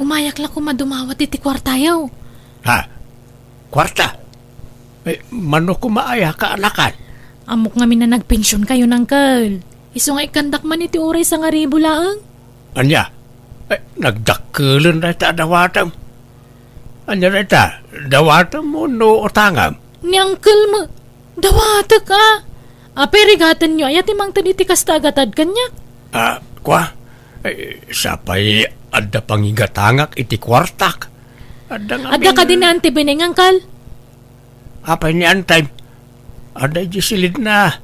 Umayak la koma dumawat iti kuartayo. Ha? Kuarta? Eh, mano koma aya, kaanakan? Ammok ngamin a nagpensionkayon, uncle. Isu nga ikkandak man iti uray sangaribu laeng. Ania? Eh, nagdakkelen dayta a dawatem. Ania dayta? Dawatem wenno utangem? Ni uncle met, dawatek a. Apay, rigatenyo aya ti mangted iti kasta a gatad kaniak? Ah, kua? Eh, sapay adda pangigatangak iti kuartak. Adda ngamin. Adda kadi ni Auntie Beneng, uncle? Apay ni Auntie? Adda idiay silidna.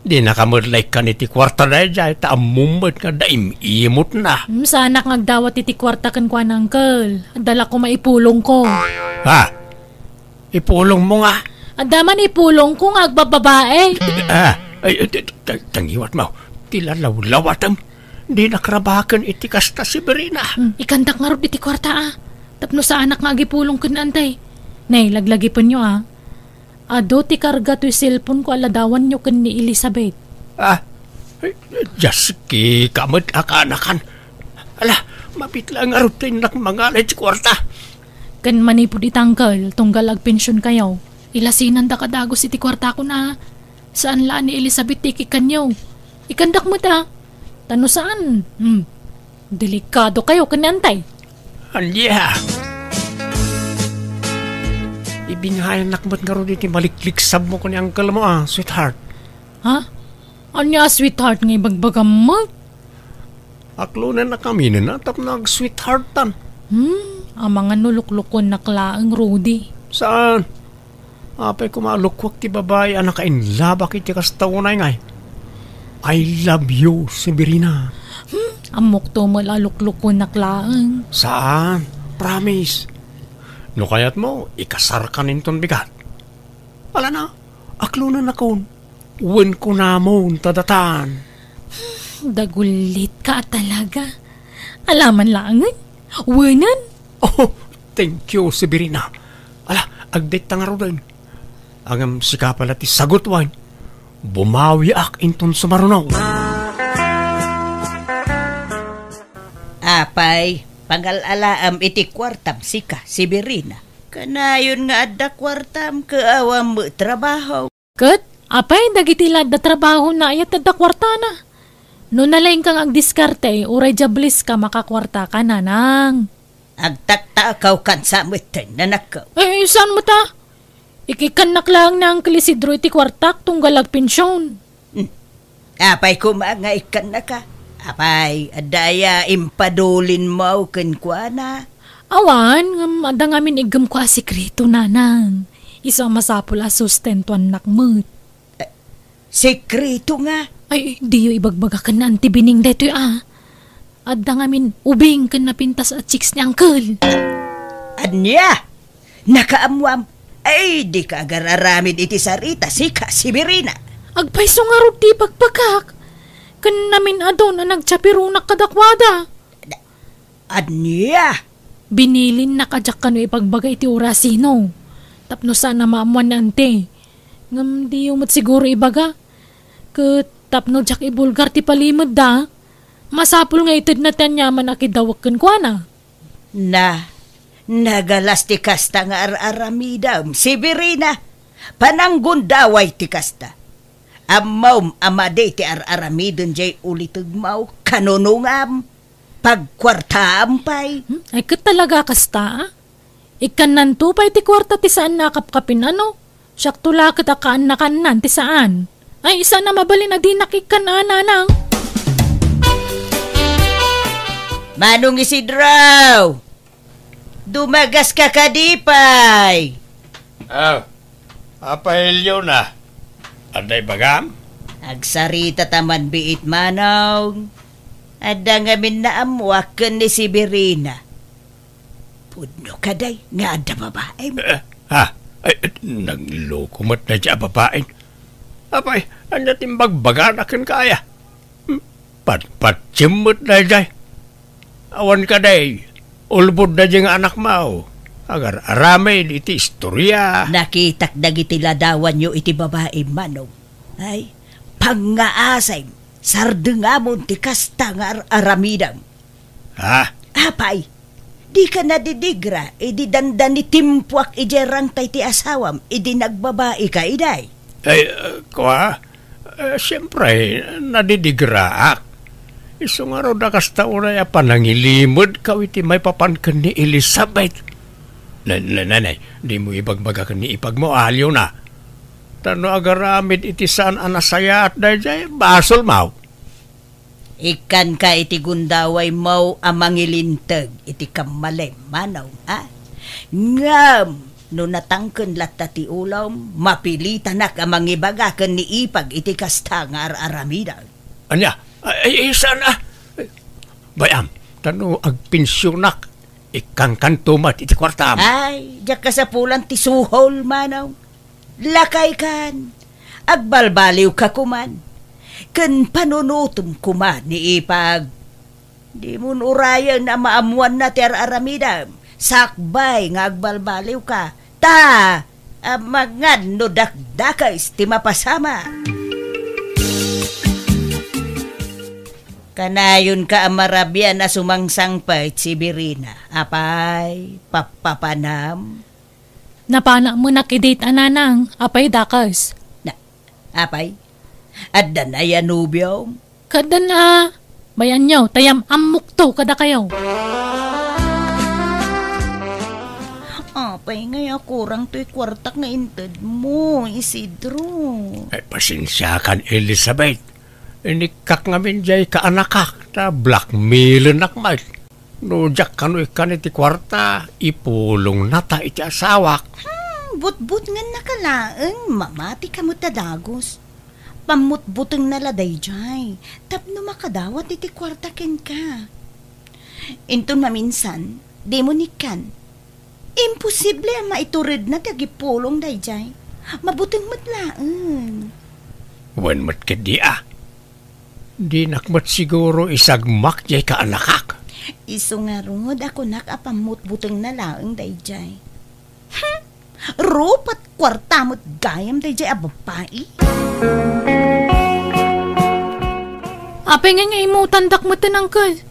Dinaka met la ikkan iti kuarta daydiay, ta ammom met nga adda im-imotna. Hmm, saanak nga agdawat iti kuarta kenkuana, uncle. Adda la koma ipulongko. Ha? Ipulongmo nga? Adda man ipulongko nga agbababae. Ah, ay, ay, ta-, ta-, tangiwat mo. Ti lalawlawatem. Dinak rabaken iti kasta, Severina. Hmm, ikkandak ngarud iti kuarta a. Tapno saanak nga agipulong ken ni Auntie. Nay, laglagipenyo a. Adu ti karga toy cellphone ko a ladawanyo ken ni Elizabeth. Ah, eh, Diyos, kika met a kaanakan. Ala, mabiit laeng ngarud ti innak mangala iti kuarta. Ken manipud ita, uncle, tunggal agpensionkayo, ilasinandak a dagus iti kuartakon a. Saan la a ni Elizabeth ti ikikkanyo. Ikkandak met a. Ta no saan, hmm, delikadokayo ken ni Auntie. Ania? Ibingayannak met ngarud iti malikliksabmo ken ni uncle mo a, sweetheart. Ha? Ania a sweetheart nga ibagbagam met? Aklonennakami tapno ag-sweetheartan. Hmm, amangan no luklukuennak laeng, Rudy. Saan? Apay koma a lukuak ti babai a nakainlabak iti kasta unay ngay? I love you, Severina. Hmm, ammokto met a luklukuennak laeng. Saan? Promise. No kayatmo, ikasarkan inton bigat. Ala na, aklonennakon. Wen kunamon ta datan. Dagulitka a talaga. Alaman laengen? Wenen? Oh, thank you, Severina. Ala, agdayta ngaruden. Ngem sika pay la ti sagut wen. Bumawiak inton sumaruno. Apay, pangal-alaam iti kuartam sika, Severina. Kanayon nga adda kuartam, ket awan met trabaho. Ket, apay, dagiti la adda trabahona, aya ti adda kuartana? No nalaingka nga agdiskarte, uray diables ka, makakuarta ka, nanang. Agtaktakaw kan sa met, nanakko. Eh, saan met a? Ikikkannak laeng ni Uncle Isidro iti kuartak tunggal agpension. Hmm. Apay koma nga ikkannaka? Apay, adda aya impadulinmo kenkuana? Awan, ngem adda ngamin iggemko a sekreto, nanang. Isu a masapul a sustentuannak met. Eh, sekreto nga? Ay, diyo ibagbaga ken ni Auntie Bining daytoy a. Adda ngamin ubing ken napintas a chicks ni Uncle. Ania? Nakaammoam? Ay, dika agar-aramid iti sarita, sika, Severina. Agpayso ngarud ti ibagbagak. Ken namin-adun a nagchapironak kadakuada. Ania? Binilinnak a diak kano ipagbaga iti orasino. Tapno saan a maammoan ni Ante. Ngem diyo met siguro ibaga. Ket tapno diak ibulgar ti palimedda, masapul nga itedna ti aniaman a kidawek kenkuana. Na, nagalas ti kasta nga ar-aramidem, Severina. Pananggundaway ti kasta. Ammom a madi ti ar-aramiden jay ulitegmo, kanunongam, pagkuartaam pay. Hmm? Ay, ket talaga kasta, a? Ikkannanto pay ti kuarta ti saan a kapkapin, ano? Siakto la ket a kaannakannan ti saan. Ay, saan a mabalin a dinak ikkan a, Nanang. Manong Isidro! Dumagaska kadi pay? Ah, Apay Leona, adda ibagam? Agsarita ta man biit, Manong. Adda ngamin naammoak ken ni Severina. Pudno kadi nga adda babaem? Eh, ha? Ay, nagloko met daydiay a babaen. Apay, ania ti imbagbagana kenka aya? Hmm? Patpatiem met daydiay. Awan kadi, ulbod daydiay nga anakmo. Agar-aramid iti istoria. Nakitak dagiti ladawanyo iti babaem, Manong. Ay, pangngaasem, sardengamon ti kasta nga ar-aramidem. Ha? Apay, dika nadidigra idi dandani timpuak idiay rangtay ti asawam idi nagbabaika idi? Ay, uh, kua? Uh, siempre, nadidigraak. Isu ngarud a kasta unay a panangilimedkaw iti maipapan ken ni Elizabeth. Na-, na-, nanay, dimo ibagbaga ken ni ipagmo, Leona. Ta no agaramid iti saan a nasayaat daydiay, basolmo. Ikkanka iti gundawaymo a mangilinteg iti kammalem, Manong, a? Ngem no natangken latta ti ulom, mapilitanak a mangibaga ken ni ipag iti kasta nga ar-aramidem. Ania? Ay, ay, saan a? Bay-am, ta no agpensionak, ikkankanto met iti kuartam. Ay, diak kasapulan ti suhol, Manong. Lakaykan, agbalbaliwka koman, ken panunotem koma ni ipag. Dimon urayen a maammoanna ti ar-aramidem, sakbay nga agbalbaliwka, ta amangan no dakdakes ti mapasama. Kanayonka a marabian a sumangsangpet, Severina. Apay, pappapanam? Napanak menak idi, Nanang, apay dakes? Na, apay? Adda nay a nobiom? Kaddan a, bay-anyo, ta yam-ammokto kadakayo. Apay ngay a kurang toy kuartak nga intedmo, Isidro? Ay, pasensiakan, Elizabeth. Inikkak ngamin diay kaanakak, ta blackmailennak met. No diak kano ikkan iti kuarta, ipulongnata iti asawak. Hmm, butbutngennaka laeng, mamatika met a dagus. Pammutbutengna la daydiay, tapno makadawat iti kuarta kenka. Inton maminsan, dimo nikkan. Imposible a maituredna ti agipulong daydiay. Mabuteng met laeng. Wen met ketdi a. Dinak met siguro isagmak diay kaanakak. Isu ngarud a kunak a pammutbutengna laeng daydiay. Hmm! Rupat kuarta met gayam daydiay a babai. Apay ngay nga imutandak met, Uncle?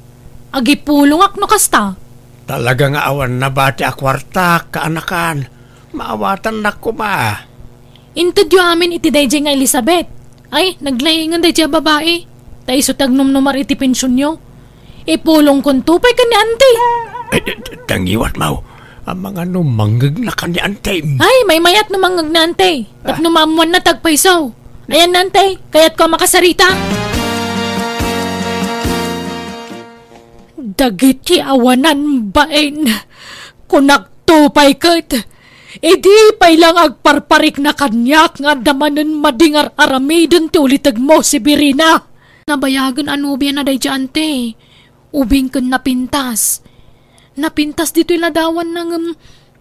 Agipulongak no kasta. Talaga nga awan nabati a kuartak, kaanakan. Maawatannak koma. Intedyo amin iti daydiay nga Elizabeth. Ay, naglaingen daydiay a babai. Ta isu ti agnumnumar iti pensionyo. Ipulongkonto pay ken ni Auntie. Ay, d-, d-, dangiwat, Mau. Amangan no mangngegna ken ni Auntie. Ay, maymayat no mangngeg ni Auntie. Tapno maammoanna ti agpayso. Ayan, Auntie, kayatko a makasarita. Dagiti awanan bain, kunakto pay ket, idi pay lang agparparikna kaniak nga adda manen madi nga ar-aramiden ti ulitegmo, Severina. Nabayagen a nobiana daydiay, Auntie. Ubing ken napintas. Napintas ditoy ladawanna ngem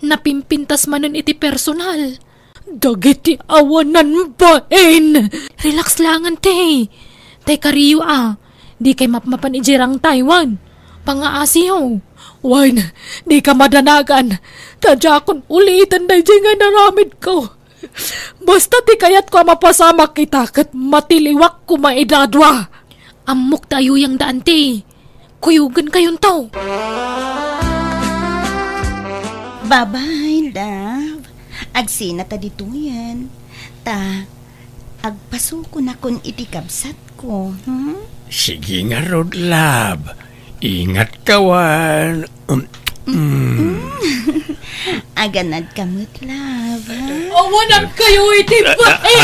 napimpintas manen iti personal. Dagiti awanan bain! Relax langen, te. Tay kariyo a, dikay mapmapan idiay rangtay wen pangaasiyo. Wen, dika madanagan. Ta diakon uliten daydiay nga inaramidko. Basta ti kayatko a mapasamak ita ket matiliwak koma ida dua. Ammok ta ayuyangda, anti. Kuyogenkayonto. Bye-bye, love. Agsinata ditoyen. Ta, agpasukonakon iti kabsatko, hmm? Sige ngarud, love. Ingatka wen. Um, mm. Aganadka met, love, ha? Awanankayo iti bain! Ay,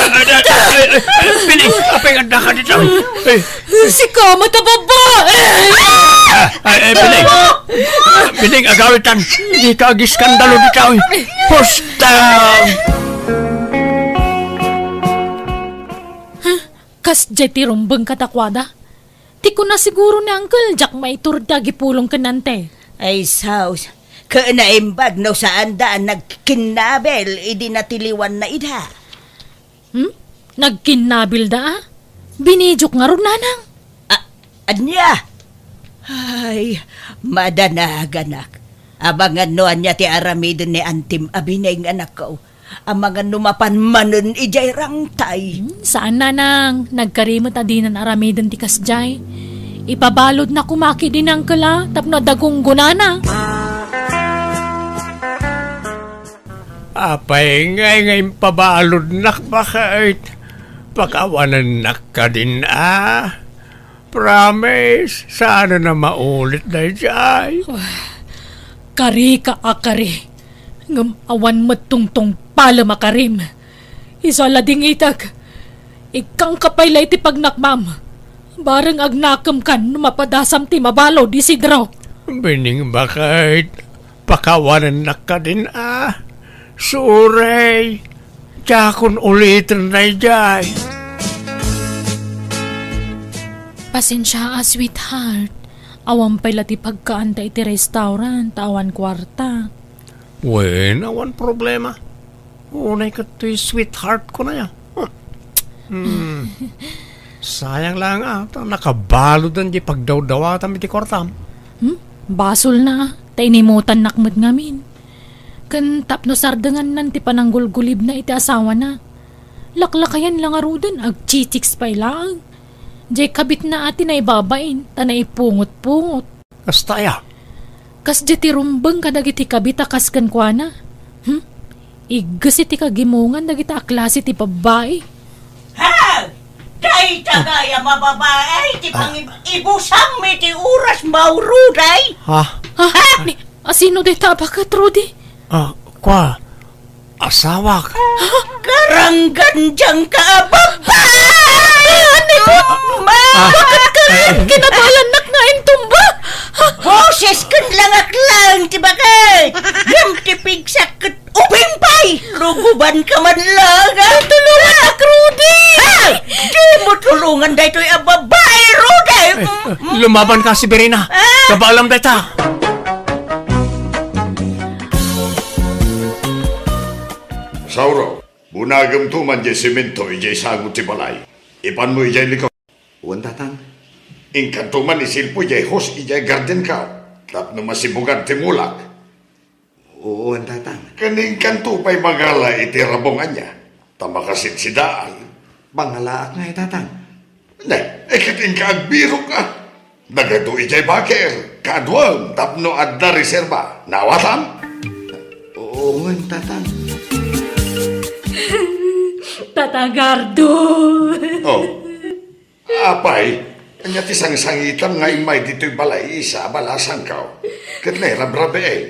ay, ay, ay, Piling, apay nga addaka dita? Ay, sika met a babae! Ay, ay, Piling. Piling, agawitan. Dika agiskandalo dita, oy. Pusta! Huh? Kasdiay ti rumbeng kadakuada? Ti kuna siguro ni Uncle, diak maitur ti agipulong ken anti. Ay, sus. Ket naimbag no saanda a nagkinnabil idi natiliwanna ida. Hmm? Nagkinnabilda a? Binidiok ngarud, nanang. A-, ania? Ay, madanaganak. Amangan no ania ti aramiden ni antim a bining, anakko. Amangan no mapan manen idiay rangtay. Hmm, saan, nanang. Nagkari met a dinan aramiden ti kasdiay. Ipabaludna koma kadi ni Uncle a tapno adda gunggonana. Apay ngay nga impabaludnak, baket? Pakawanennak kadin a? Promise, saan a maulit daydiay. Wah, karika a kari. Ngem awan met tungtungpalem a karim. Isu a ladingitek. Ikkangka pay la iti pagnakmam. Bareng agnakemkan no mapadasam ti mabalud, Isidro. Bining, baket, pakawanennak kadin a? Sorry. Diakon uliten daydiay. Pasensia a, sweetheart. Awan pay la ti pagkaanta iti restaurant, awan kuarta. Wen, awan problema. Unay ket toy sweetheart ko na ya. Hmm. Sayang lang a, ta nakabaludan di pagdawdawatam iti kuartam. Hmm? Basolna a, ta inimutannak met ngamin. Ken tapno sardengannan ti pananggulgulibna iti asawana. Laklakayan la ngaruden, agchichicks pay laeng. Diay kabitna a ti naibabain, ta naipungot-pungot. Kasta aya? Kasdiay ti rumbeng kadagiti kabit a kas kenkuana. Hmm? Igges iti kagimongan dagita a klase ti babbai. Ha! Dayta gayam a babai ti pangib-ibusam iti oras, Mauro, day? Ha? Ha? Ni, asino dayta a baket, Rudy? Ah, kua, asawak. Karanggandiangka a babai! Ani ko? Ah, bakit ka rin? Kinabayannak nga intumba? Boses ken langak lang ti baket! Ngem ti pigsak ket ubing pay! Rugubanka man lang, ah! Tulungannak, Rudy! Ah! Di mo tulungan daytoy a babai, Rudy! Lumabanka, Severina. Ah! Kabaalam dayta. Sauro, bunagemto man diay semento idiay sango ti balay. Ipanmo idiay likod. Wen, Tatang. Inkanto man isilpo idiay hose idiay gardenko tapno masibugan ti mulak. Wen, Tatang. Ken inkanto pay mangala iti rabong ania, ta makasidsidaan. Pangalaak ngay, Tatang. Ne, e ket inka agbirok a. Nagadu idiay baker, kaaduem tapno adda reserba. Naawatam? Wen, Tatang. Tata Gardo. Oh. Apay, ania ti sangsangitam nga immay ditoy balay, Isa, a balasangko? Ket nagrabrabii.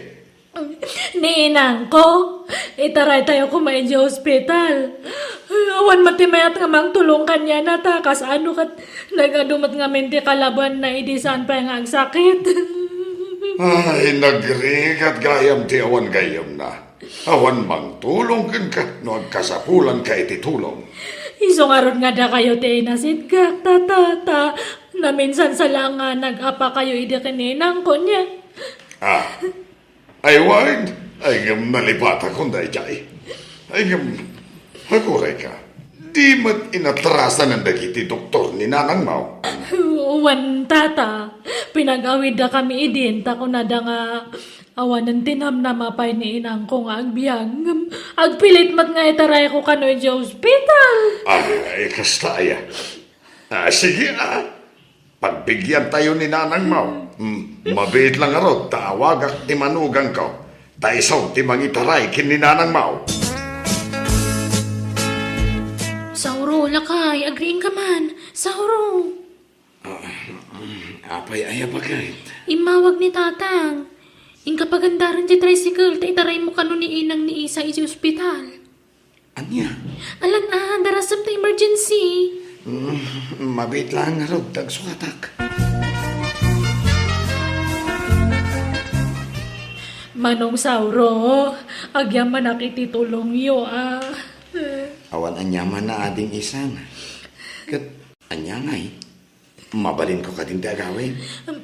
Ni inangko, itaraytayo koma idiay ospital. Awan met ti mayat nga mangtulong kaniana ta kasano ket nagadu met ngamin ti kalabanna idi saan pay nga agsakit. Ay, nagrigat gayam ti awan gayyemna. Awan mangtulong kenka no agkasapulanka iti tulong. Isu ngarud nga dakayo ti inasitgak, Tata, ta Naminsan sa la nga nag-apakayo idi ken ni inangko, nia. Ah, ay wen, ay ngem nalipatakon daydiay. Ay ngem, agurayka, di met inatrasanen dagiti doktor ni nanangmo? Wen, tata, pinag-awiddakami idin ta kunada nga awanen ti namnama pay ni inangko nga agbiag, ngem agpilit met nga itarayko kano idiay ospital. Ay, kasta aya. Ah, sige, ah. Pagbigiantayo ni nanangmo. Hmm, mabiit lang ngarud ta awagak ti manugangko. Ta isu ti mangitaray ken ni nanangmo. Sauro, lakay, agriingka man. Sauro. Ah, apay aya baket? Immawag ni tatang. Inka pagandaren ti tricycle, ta itaraymo kano ni inang ni Isang iti ospital. Ania? Alan a, darasem ta emergency. Mm, mabiit lang ngarud ta agsukatak. Manong Sauro, agyamanak iti tulongyo, a. Awan aniaman a, ading Isang. Ket ania ngay? Mabalinko kadin ti agawid?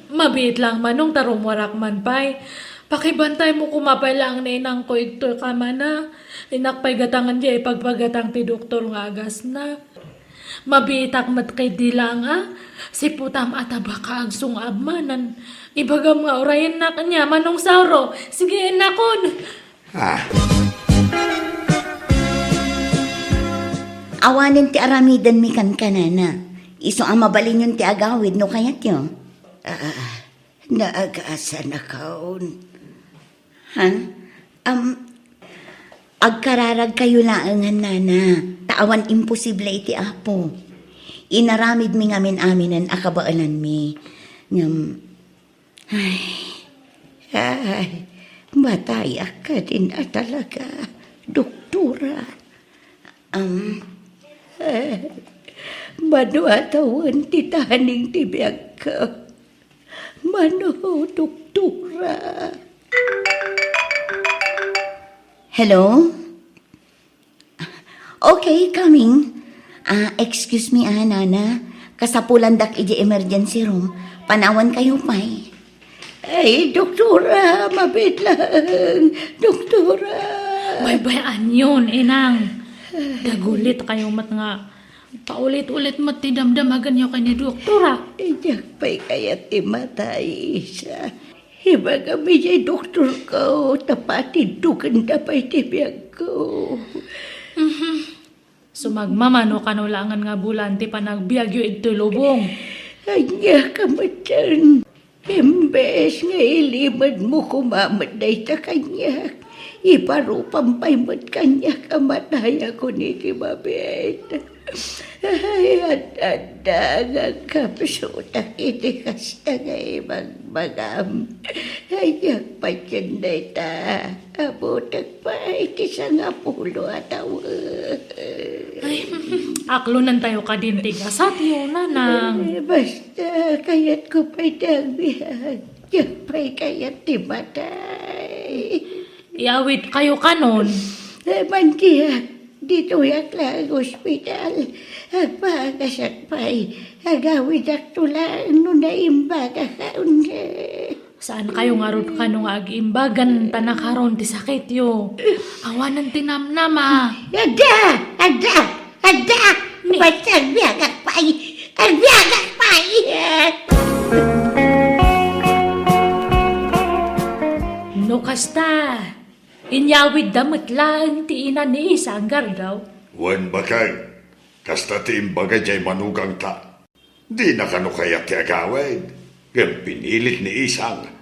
Mabiit lang, Manong, ta rummuarak man pay. Pakibantaymo koma pay laeng ni inangko igtoy kamana. Innak pay gatangen diay ipagpagatang ti doktor nga agasna. Mabiitak met ketdi laeng a, siputam a tabaka agsungab manen. Ibagam nga urayennak nia, Manong Sauro. Sige, innakon. Ah. Awanen ti aramidenmi kenka, nana. Isu a mabalinyon ti agawid no kayatyo. Ah, naagasanakon. Ha? Am, agkararagkayo laengen, nana. Ta awan imposible iti Apo. Inaramidmi ngamin-aminen a kabaelanmi. Ngem, Ay, ay, matayak kadin a talaga, doktora. Am, eh, mano a tawen ti taning ti biagko? Mano, doktora? Hello? Okay, coming. Ah, excuse me, ah, nana. Kasapulandak iti emergency room. Panawankayo pay. Ay, doktora, mabiit lang. Doktora. Baybay-anyon, inang. Dagulitkayo met nga paulit-ulit met ti damdamagenyo ken ni doktora. Diak pay kayat ti matay, Isa. Ibagam idiay doktorko, ta patindogenda pay ti biagko. Mhm. Sumagmamano kano laengen nga bulan ti panagbiagyo idtoy lubong. Ania ka met dayta? Imbes nga ilimedmo koma met dayta kaniak, iparupam pay met kaniak a matayakon iti mabiit. Ay, ad-adda nga agkapsutak iti kasta nga ibagbagam. Ay, agpatien dayta. Abutek pay ti sangapulo a tawen. Ay, aklonentayo kadin ti gasatyo, nanang. Eh, basta, kayatko pay ti agbiag. Diak pay kayat ti matay. Iyawidkayo kanon. Eh, mantiak, ditoyak laeng ospital. Agpaagasak pay. Agawidakto laeng no naimbagak. Saankayo ngarud kano nga agimbagan ta nakaron ti sakityo? Awanen ti namnama. Adda! Adda! Adda! Ni- Basta agbiagak pay! Agbiagak pay! No kasta, inyawidda met laeng ti ina ni Isang, Gardaw. Wen, bakay, kasta ti imbaga diay manugangta. Dina kano kayat ti agawid, ngem pinilit ni Isang.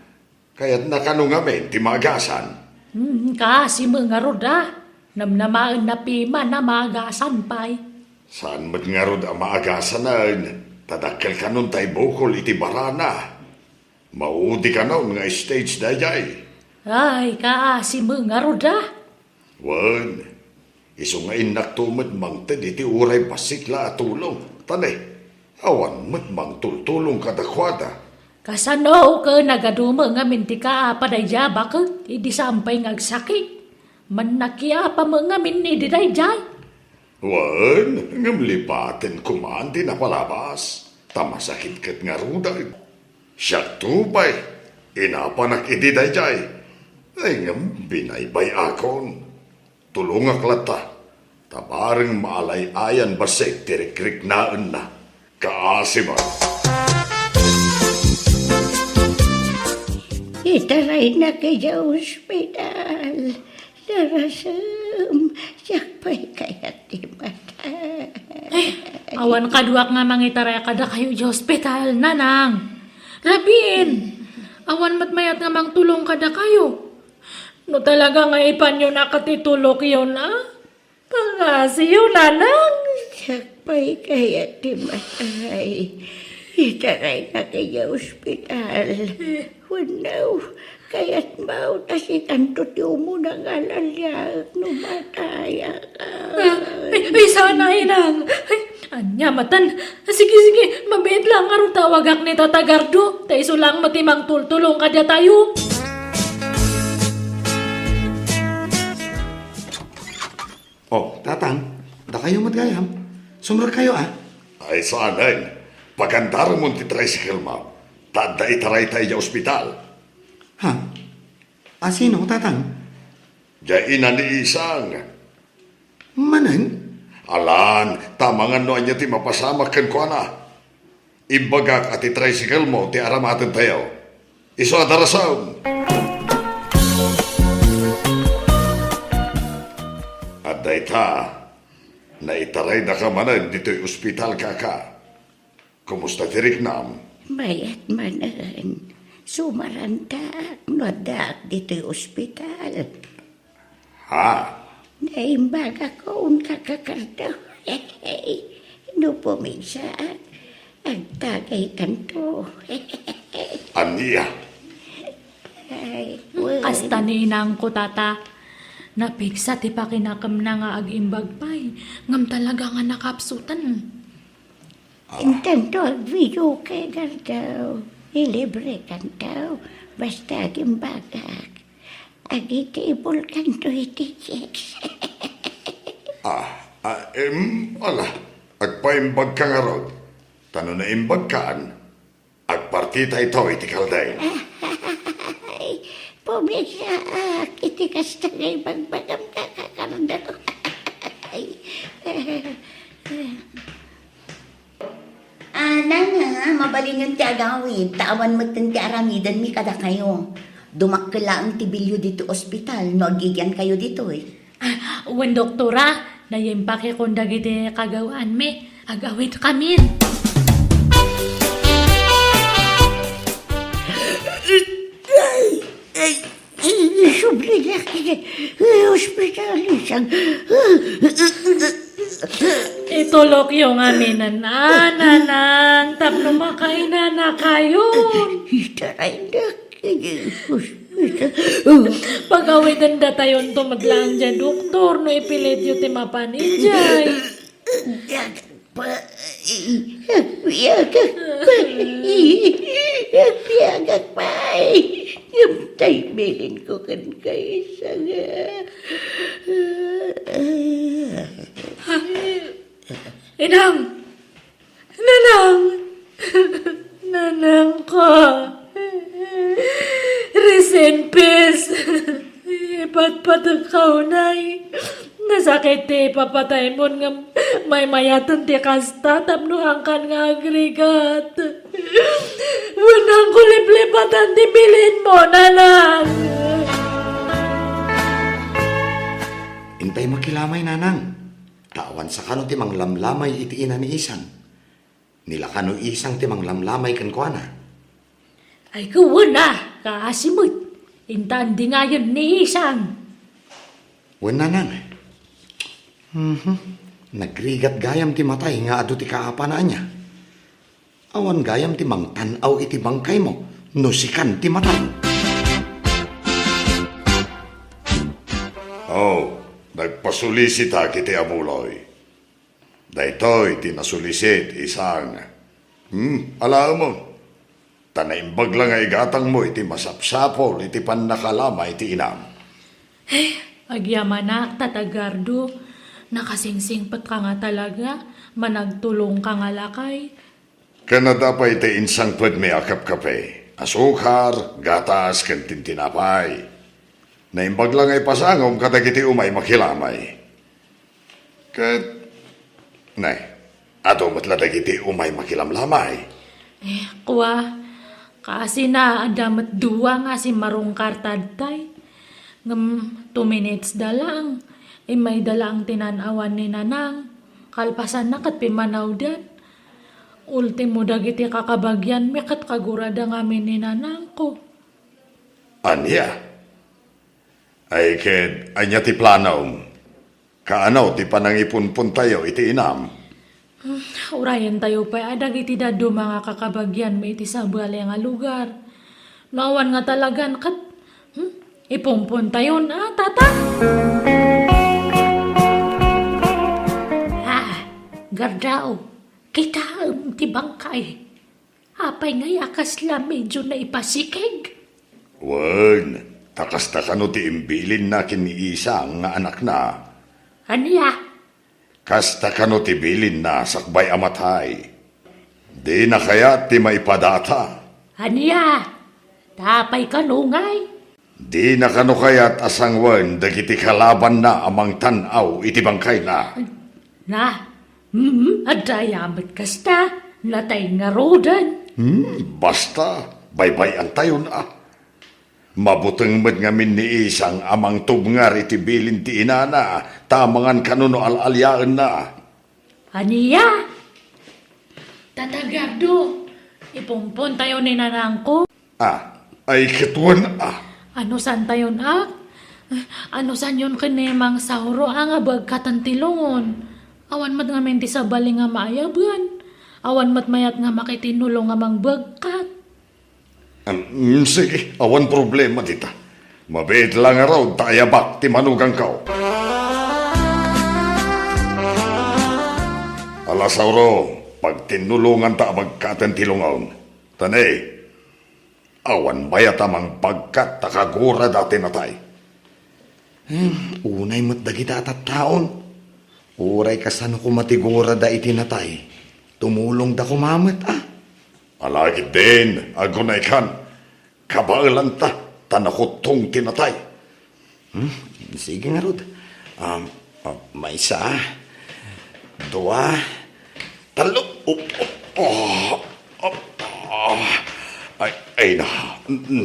Kayatna kano ngamin ti maagasan. Hmm, kaasi met ngarud a. Namnamaenna piman a maagasan pay. Saan met ngarud a maagasanen, ta dakkel kanon ti bukol iti barana. Maudi kanon nga stage daydiay. Ay, kaasi met ngarud a. Wen, isu nga innakto met mangted iti uray bassit la a tulong. Ta ne, awan met mangtultulong kadakuada. Kasano ket nagadu met ngamin ti kaapa daydiay a baket idi saan pay nga agsakit? Mannakiapa met ngamin idi daydiay. Wen, ngem lipaten koma ti napalabas. Ta masakit ket ngaruden. Siakto pay, inapanak idi daydiay. Ay, ngem binaybay-akon. Tulongak latta, ta bareng maalay-ayan bassit ti rikriknaenna. Kaasi man. Itaraynak idiay ospital. Narasem, siak pay kayat ti matay. Ay, awan kaduak nga mangitaray kadakayo idiay ospital, Nanang. Rabiin, awan met mayat nga mangtulong kadakayo. No talaga nga ipanyo na ket itulokyo na, pangasiyo, Nanang. Siak pay kayat ti matay. Itaraynak idiay ospital. Wenno, kayatmo ta sikanto ti umuna nga alaliaek no matayak. Ah, ay, ay, sana, Inang. Ay, ania maten? Sige, sige, mabiit lang ngarud tawagak ni Tata Gardo. Ta isu lang met ti mangtultulong kadatayo. Oh, Tatang, dakayo met gayam. Sumrekkayo, a. Ay, saan, Neng? Pagandaramon ti tricycle-mo. Ta adda itarayta idiay ospital. Ha? A, sino, Tatang? Diay ina ni Isang. Manen? Alan, ta amangan no ania ti mapasamak kenkuana. Imbagak a ti tricycle-mo ti aramatentayo. Isu a darasem. Adda ita, naitaraydaka manen ditoy ospital, kaka. Kumusta ti riknam? Mayat manen. Sumarantak no addaak ditoy ospital. Ha? Naimbagakon, kaka Gardo. No pumigsaak, agtagaykanto. Ania? Ay, wen. Kasta ni inangko, Tata. Napigsa ti pakinakemna nga agimbag pay, ngem talaga nga nakapsuten. Ah. Intanto, agvideoke, Gardo. Ilibrekanto, basta agimbagak. Agitibulkanto iti chicks. Ah, ah, em, ala, agpaimbagka ngarud. Ta no naimbagkan, agpartita ito iti kalding. Ay, pumigsaak iti kasta nga ibagbagam, kaka Gardo. Ay. Ah, nana, mabalinyon ti agawid, ta awan metten ti aramidenmi kadakayo. Dumakkel laeng ti bilio ditoy ospital no agigiankayo ditoy. Ah, wen, doktora, naimpakekon dagiti kagawaanmi. Agawidkamin. Ay, ay, ay, subli, ospital, Isang. Itulokyo ngamin, a, Nanang, tapno makainanakayon. Ita, ay, nak, ospital. Pagawidendatayon to met laeng diay doktor no ipilityo ti mapan idiay. Agpay, agbiagak pay, agbiagak pay. Ngem ta ibilinko kenka, Isang. Inang! Nanang! Nanangko! Rest in peace! Ipatpatekka unay. Nasakit ti ipapataymo ngem maymayaten ti kasta tapno angkan nga agrigat. Wen, angko liplipatan ti bilinmo, Nanang. Intay makilamay, Nanang. Ta awan sakano ti manglamlamay iti ina ni Isang. Ni la kano Isang ti manglamlamay kenkuana. Ay, wen a, kaasi met. Intan dingayen ni Isang. Wen, Nanang. Mhm. Nagrigat gayam ti matay nga adu ti kaapana ania. Awan gayam ti mangtan-aw iti bangkaymo no sikan ti matay. Oh, nagpasulisitak iti abuloy. Daytoy ti nasulisit, Isang. Hmm, alaemon. Ta naimbag la nga igatangmo iti masapsapul iti pannakalamay ti inam. Eh, agyamanak, Tata Gardo. Nakasingsingpetka nga talaga. Managtulongka nga lakay. Ken adda pay ti insangpetmi a kapkape, asukar, gatas, ken tintinapay. Naimbag la nga ipasangom kadagiti umay makilamay. Ket, nay, adu met la dagiti umay makilamlamay. Eh, kua, kasina adda met dua nga simmarungkar ta adtay. Ngem two minutes da lang. Immayda lang ti nan-awan ni Nanang. Kalpasanna ket pimmanawdan. Ultimo dagiti kakabagianmi ket kagurada ngamin ni Nanangko. Ania? Ay ket, ania ti planom? Kaano ti panangipunpontayo iti inam? Hmm, urayentayo pay a dagiti dadduma nga kakabagianmi iti sabali nga lugar. No awan nga talagan ket, hmm, ipunpontayon a, Tata? Ah, Gardao, kitaem ti bangkay. Apay ngay a kasla medyo naipasikeg? Wen, ta kasta kano ti imbilinna ken ni Isang nga anakna. Ania? Kasta kano ti bilinna sakbay a matay. Dina kayat ti maipadata. Ania? Ta apay kano ngay? Dina kano kayat a sanguen dagiti kalabanna a mangtan-aw iti bangkayna? Na, mm, adda aya met kasta, natay ngaruden. Hmm, basta, baybay-antayon a. Mabuteng met ngamin ni Isang a mangtubngar iti bilin ti inana, ta amangan kano no al-aliaenna. Ania? Tata Gardo, ipunpontayo ni Nanangko. Ah, ay ket wen a. Anusantayon a? Anusanyon ken ni Mang Sauro a nga begkaten ti lungon? Awan met ngamin ti sabali nga maayaban. Awan met mayat nga makitinnulong a mangbegkat. Em, sige, awan problema dita. Mabiit la ngarud ta ayabak ti manugangko. Ala, Sauro, pagtinnulonganta a begkaten ti lungon. Ta ne, awan mayat a mangbegkat ta kagurada ti natay. Hmm, unay met dagita a tattaon. Uray kasano koma ti gurada iti natay, tumulongda koma met a. Ala ketdin, agunaykan, kabaelanta, ta nakuttong ti natay. Hmm? Sige ngarud. Um, uh, maysa, dua, tallo. Oh, oh, oh, oh, oh. Ay, ay na,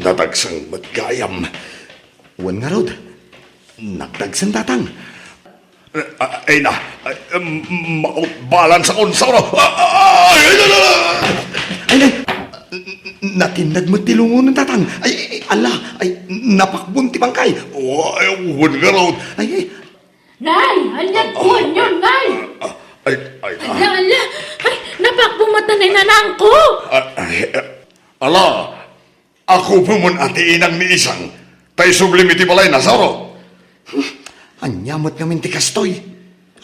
nadagsen met gayam. Wen ngarud, nagdagsen, Tatang. Eh, ah, ay na, ay, em, mautbalan sa unsa, no? Ah, ah, ay, ay, ay, ay. Ay, nay, n-, n-, natinnag met ti lungon, Tatang. Ay, ay, ala, ay, napakbon ti bangkay. Oh, ay, wen ngarud. Ay, ay. Nay, ania ti kuanyon, Nay? Ah, ay, ay, ah. Ala, ala. Ay, napakbon met ni Nanangko. Ah, ay, eh, ala, Ako pay met a ti inang ni Isang, ta isublim iti balayna, Sauro. Ania met ngamin ti kastoy?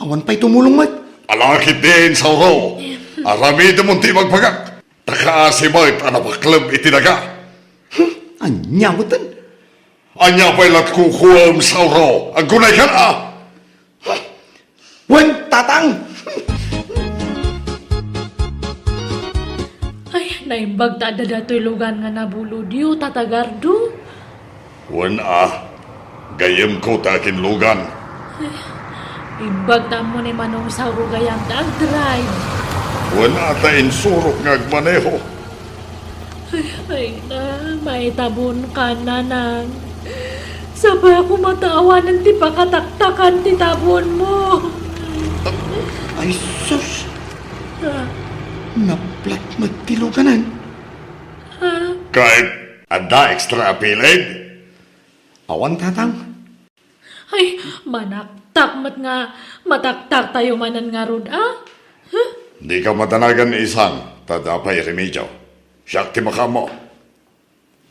Awan pay tumulong met. Ala ketdin, Sauro. Aramidemon ti ibagbagak. Ta kaasi met a napaklem iti daga. Ania metten? Ania pay la ti kukuem, Sauro? Agunaykan a! Wen, Tatang! Ay, naimbag ta adda datoy lugan nga nabulodyo, Tata Gardo. Wen a, gayyemko ta akinlugan. Ay, imbag ta ammo ni Manong Sauro gayam ta agdrive. Wen a, ta insurok nga agmaneho. Ay, ay na, maitabonka, Nanang. Sapay a koma ta awanen ti pakataktakan ti tabonmo. Ay, sus! Ah. Naplat met ti luganan. Ah. Ket adda extra a piled? Awan, Tatang. Ay, manaktak met nga mataktaktayo manen ngarud, a? Huh? Dika madanagan, Isang, ta adda pay remedio. Siak ti makaammo.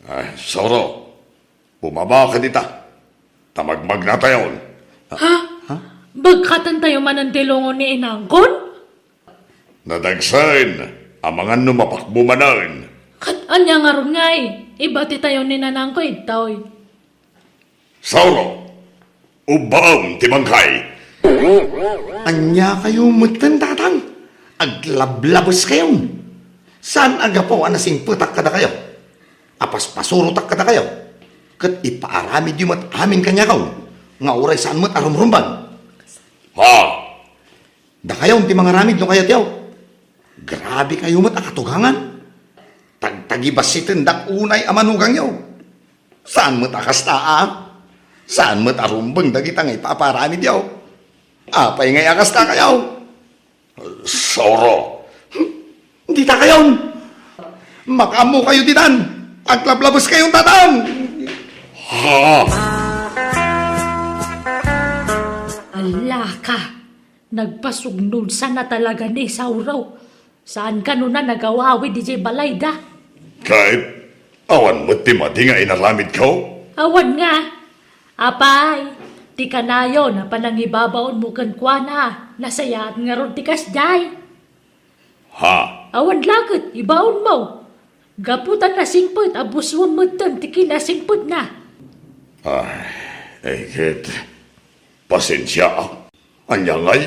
Ay, Sauro, bumaba ka dita. Ta magmagnatayon. Ha? Ha? Bagkatentayo manen ti lungon ni inangkon? Nadagsen, amangan no mapakbo manen. Ket ania ngarud ngay? Ibatitayo ni nanangko ditoy. Sauro, ubbaem ti bangkay. Ania kayo metten, Tatang? Aglablabeskayon. Saan a gapu a nasingpetak kadakayo, a paspasurotak kadakayo, ket ipaaramidyo met amin kaniakaw, nga uray saan met a rumrumbeng. Ha? Dakayon ti mangaramid no kayatyo. Grabe kayo met a katugangan. Tagtagibassitendak unay a manugangyo. Saan met a kasta, a? Saan met a rumbeng dagita nga ipaaparamidyo? Apay ngay a kasta kayo? Soro. Dita kayon! Makaammo kayo ditan! Aglablabes kayon, Tatang! Ha? Alaka, nagpasugnonsa na talaga ni Sauro. Saan kano na nagawawid idiay balayda? Ket awan met ti madi nga inaramidko? Awan nga. Apay, ti kanayon a panangibabaonmo kenkuana, nasayaat ngarud ti kasdiay. Ha? Awan la ket ibaonmo. Gapu ta nasingpet a busuem metten ti kinasingpetna. Ay, ay ket, pasensia. Ania ngay?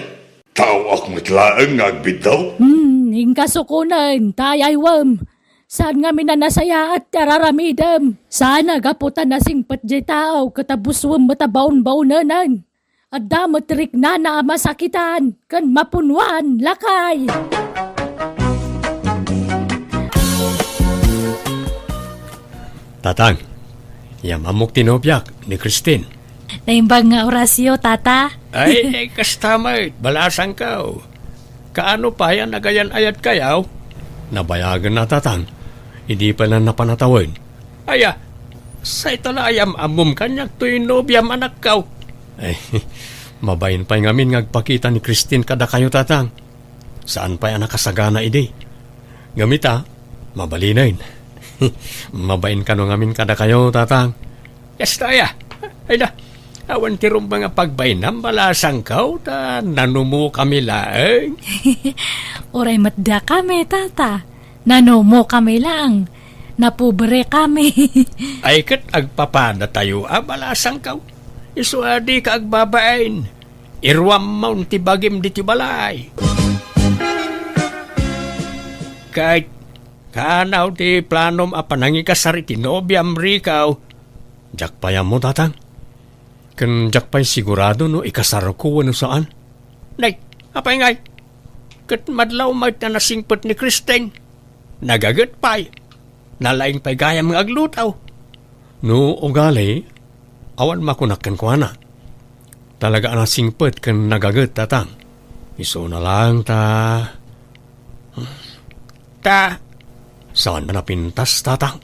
Taoak met laeng nga agbiddaw? Hmm, inka sukonen, ta ayaywem. Saan ngamin a nasayaat ti araramidem. Saan a gapu ta nasingpet diay tao ket a busuem met a baonbaonenen. Adda met riknana a masakitan ken mapunuan, lakay. Tatang, yam-ammok ti nobiak, ni Christine. Naimbag nga orasyo, Tata. Ay, ay, kasta met, balasangko. Kaano pay a nagayan-ayat kayo? Nabayagen na, Tatang. Idi pay la napan a tawen. Aya, sayta la a yam-ammom kaniak toy nobiam, anakko. Ay, mabain pay ngamin nga agpakita ni Christine kadakayo, Tatang. Saan pay a nakasagana idi. Ngem ita, mabalinen. Mabain kano ngamin kadakayo, Tatang. Kasta aya. Ay na, awan ti rumbeng a pagbainam, balasangko, ta nanumokami laeng. Uray met dakami, Tata. Nanumokami laeng. Napobrekami. Ay ket agpapadatayo a, balasangko. Isu a dika agbabain. Iruammon ti bagim ditoy balay. Ket kaano ti planom a panangikasar iti nobiam, Rico? Diak pay ammo, Tatang. Ken diak pay sigurado no ikasarko wenno saan. Nay, apay ngay? Ket madlaw met a nasingpet ni Christine. Nagaget pay. Nalaing pay gayam nga agluto. No ugali, awan makunak kenkuana. Talaga a nasingpet ken nagaget, Tatang. Isuna laeng ta, ta, saan a napintas, Tatang?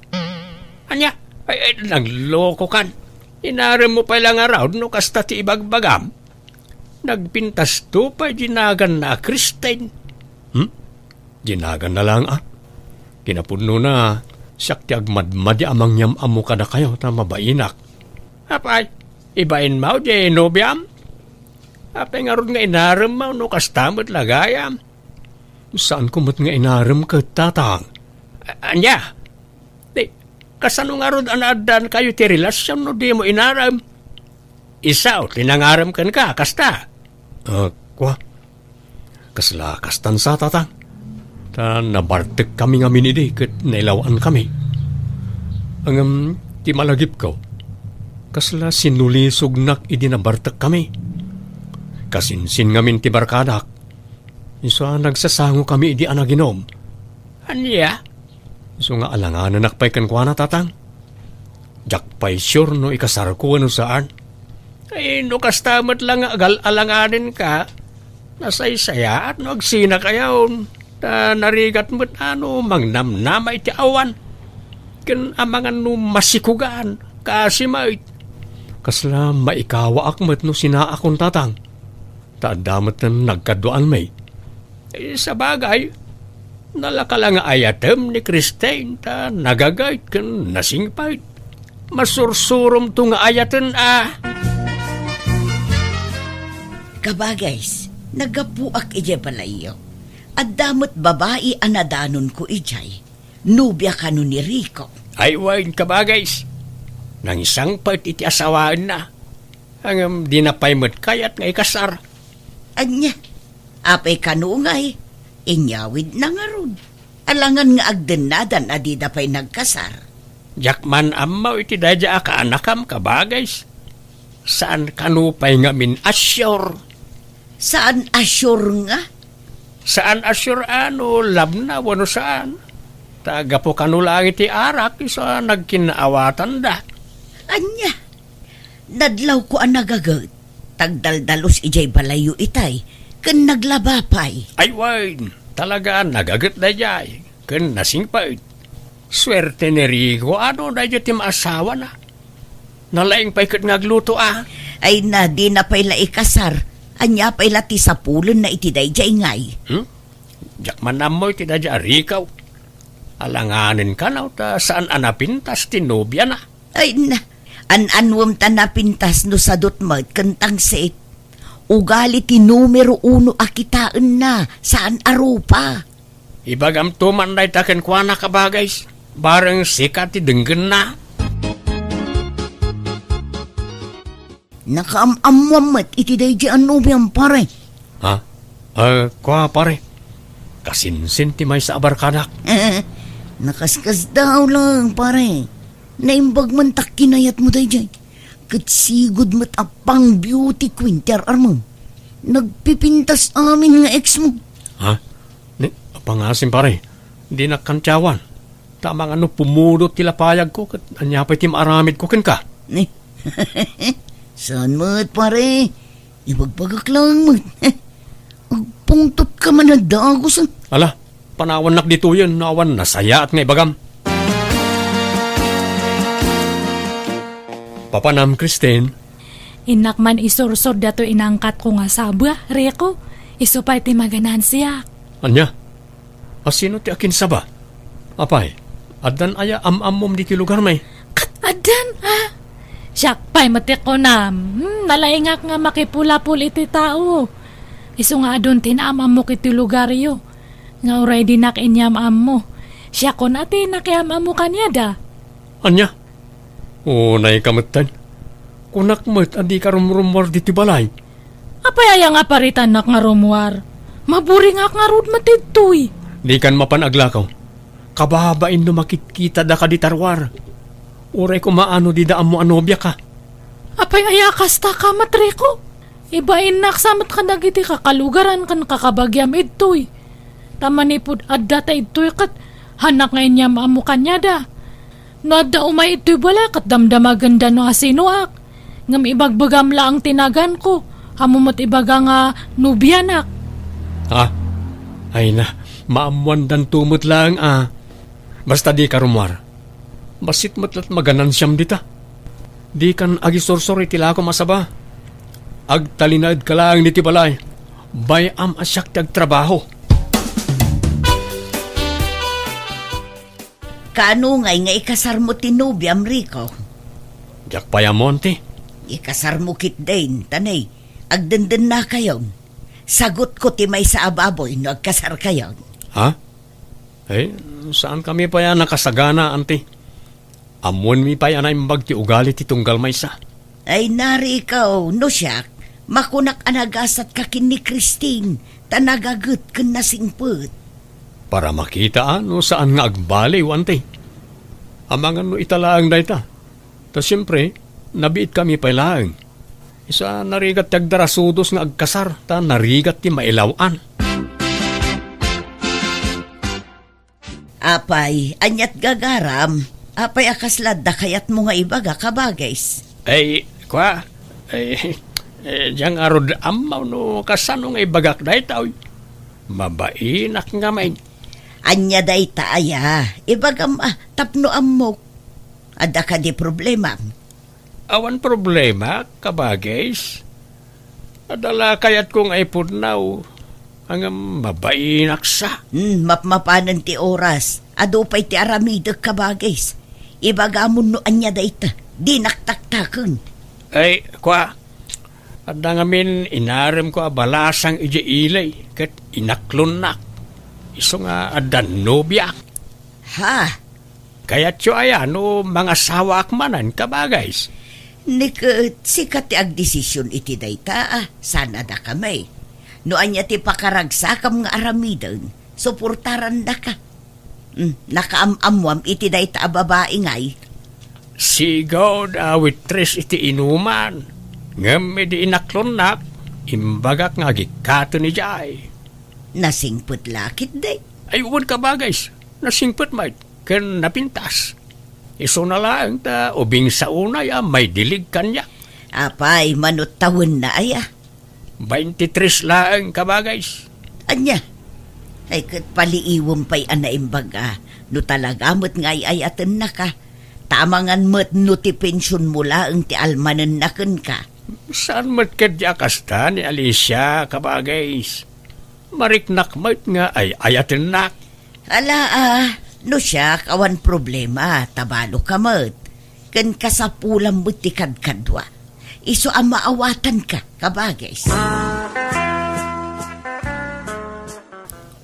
Ania? Ay, ay, naglokokan. Inaremmo pay la ngarud no kasta ti ibagbagam. Nagpintasto pay di naganna a Christine. Hmm? Di naganna laeng, a. Kinapudnona, siak ti agmadmadi a mangyam-ammo kadakayo ta mabainak. Apay, ibainmo diay nobiam? Apay ngarud nga inaremmo no kasta met la gayam? Saanko met nga inarem ket, Tatang. A-, ania? Di, kasano ngarud a naaddaankayo ti relasion no dimo inarem? Isu ti nangarem kenka, kasta? Ah, kua. Kasla kastan sa, Tatang. Ta nabartekkami ngamin idi ket nailaw-ankami. Ngem ti malagipko, kasla sinulisognak idi nabartekkami. Kasinsin ngamin ti barkadak. Isu a nagsasangokami idi a naginom. Ania? Isu nga alanganenak pay kenkuana, Tatang. Diak pay sure no ikasarko wenno saan. Ay, no kasta met la nga agal-alanganenka, nasaysayaat no agsinakayon. Ta narigat met a no mangnamnama iti awan. Ken amangan no masikugan, kaasi met. Kasla maikawaak met no sinaakon, Tatang. Ta adda met nagkaduaanmi. Eh, sabagay, nalaka la nga ayatem ni Christine ta nagaget ken nasingpet. Masursuromto nga ayaten a. Kabagays, naggapuak idiay balayyo. Adda met babai a nadanonko idiay. Nobia kano ni Rico. Ay, wen, kabagays. Nangisangpet iti asawaenna. Ngem dina pay met kayat nga ikasar. Ania? Apay kano ngay? Inyawidna ngarud. Alangan nga agdennadan a dida pay nagkasar. Diak man ammo iti daydiay a kaanakam, kabagis. Saan kano pay ngamin a sure? Saan a sure nga? Saan a sure a no labna wenno saan. Ta gapu kano laeng iti arak isu a nagkinnaawatanda. Ania? Nadlawko a nagaget, tagdaldalus idiay balayyo itay, ken naglaba pay. Ay wen, talaga a nagaget daydiay, ken nasingpet. Suerte ni Rico a no daydiay ti maasawana. Nalaing pay ket nga agluto a. Ay na, dina pay la ikasar. Ania pay la ti sapulenna iti daydiay ngay? Hmm? Diak man ammo iti daydiay a Rico. Alanganen kano ta saan a napintas ti nobiana. Ay na, an-anwem ta napintas no sadut met ken tangsit. Ugali ti numero uno a kitaenna, saan a rupa. Ibagamto man dayta kenkuana, kabagis. Bareng sika ti denggenna. Nakaam-ammoam met iti daydiay a nobiam, pare. Ha? Ah, kua, pare. Kasinsin ti maysa a barkadak. Nakaskasdaaw lang, pare. Naimbag man ta kinayatmo daydiay. Ket sigud met a pang beauty queen ti ar-armem. Nagpipintas amin nga ex mo. Ha? Ni, pangasim, pare. Dinak kantiawan. Ta amangan no pumudot ti lapayagko, ket ania pay ti maaramidko kenka? Ni, saan met, pare? Ibagbagak lang met. Agpungtot ka man a dagus, ah. Ala, panawannak ditoyen no awan nasayaat nga ibagam. Papanam, Christine. Innak man isursor datoy inangkatko nga saba, Rico. Isu pay ti maganansiak. Ania? A sino ti akinsaba? Apay, addan aya am-ammom ditoy lugarmi? Ket addan, a? Siak pay met ti kunam. Hmm, nalaingak nga makipulapul iti tao. Isu nga adun ti naam-ammok iti lugaryo. Nga uray dinak inyam-ammo. Siakon a ti nakiam-ammo kaniada. Ania? Unayka metten. Kunak met a dika rumrummuar ditoy balay. Apay aya nga paritannak nga rummuar? Maburingak ngarud met ditoy. Dikan mapan aglakaw. Kababain no makitkitada kadi ta ruar. Uray koma no dida ammo a nobiaka. Apay aya kasta ka, Matriko? Ibainnak sa met kadagiti kakalugaran ken kakabagiam idtoy. Ta manipud adda ta idtoy ket hanak nga inyam-ammo kaniada. No adda umay idtoy balay ket damdamagenda no asinoak. Ngem ibagbagam laeng ti naganko, ammo met ibaga nga nobianak. Ha? Ay na, maammoandanto met laeng a. Basta dika rummuar. Bassit met la't maganansiam dita. Dikan agisursor iti lakom a saba. Agtalinaedka laeng ditoy balay. Bay-am a siak ti agtrabaho. Kaano ngay nga ikasarmo ti nobiam, Rico? Diak pay ammo, anti. Ikasarmo ketdin, ta ne, agdendennakayon. Sagutko ti maysa a baboy no agkasarkayon. Ha? Eh, saan kami pay a nakasagana, anti? Ammoenmi pay a naimbag ti ugali ti tunggal maysa. Ay, Rico, no siak, makunak a nagasatka ken ni Christine, ta nagaget ken nasingpet. Para makita a no saan nga agbaliw, anti. Amangan no ita laeng dayta. Ta siempre, nabiit kami pay laeng. Isu a narigat ti agdarasudos nga agkasar, ta narigat ti mailaw-an. Apay, aniat gagaram? Apay a kasla adda kayatmo nga ibaga, kabagis? Ay, kua, ay, eh, diak ngarud ammo no kasano nga ibagak dayta, oy. Mabainak ngamin. Ania dayta aya? Ibagam a, tapno ammok. Adda kadi problema? Awan problema, kabagis. Adda la kayatko nga ipudnaw, ngem mabainak sa. Hmm, mapmapanen ti oras. Adu pay ti aramidek, kabagis. Ibagamon no ania dayta. Dinak taktaken. Ay, kua, adda ngamin inaremko a balasang idiay ili, ket inaklonnak. Isu nga adda nobiak. Ha? Kayatyo aya no mangasawaak manen, kabagis? Ni ket sika ti agdesision iti dayta, a, saan a dakami. No ania ti pakaragsakam nga aramiden, suportarandaka. Hmm, nakaam-ammoam iti dayta a babai ngay? Sigaw da waitress iti inuman. Ngem idi inaklonnak, imbagak nga agikkaten idiay. Nasingpet la ketdi? Ay, wen, kabagis. Nasingpet met ken napintas. Isuna laeng ta ubing sa unay a maidilig kaniak. Apay, mano tawenna aya? Baintitres laeng, kabagis. Ania? Ay, ket paliiwem pay a naimbag a no talaga met nga ay-ayatennaka. Ta amangan met no ti pensionmo laeng ti almanenna kenka. Saan met ketdi a kasta ni Alicia, kabagis. Mariknak met nga ay-ayatennak. Ala, a, no siak, awan problema, ta balo ka met. Ken kasapulam met ti kadkadua. Isu a maawatanka, kabagis.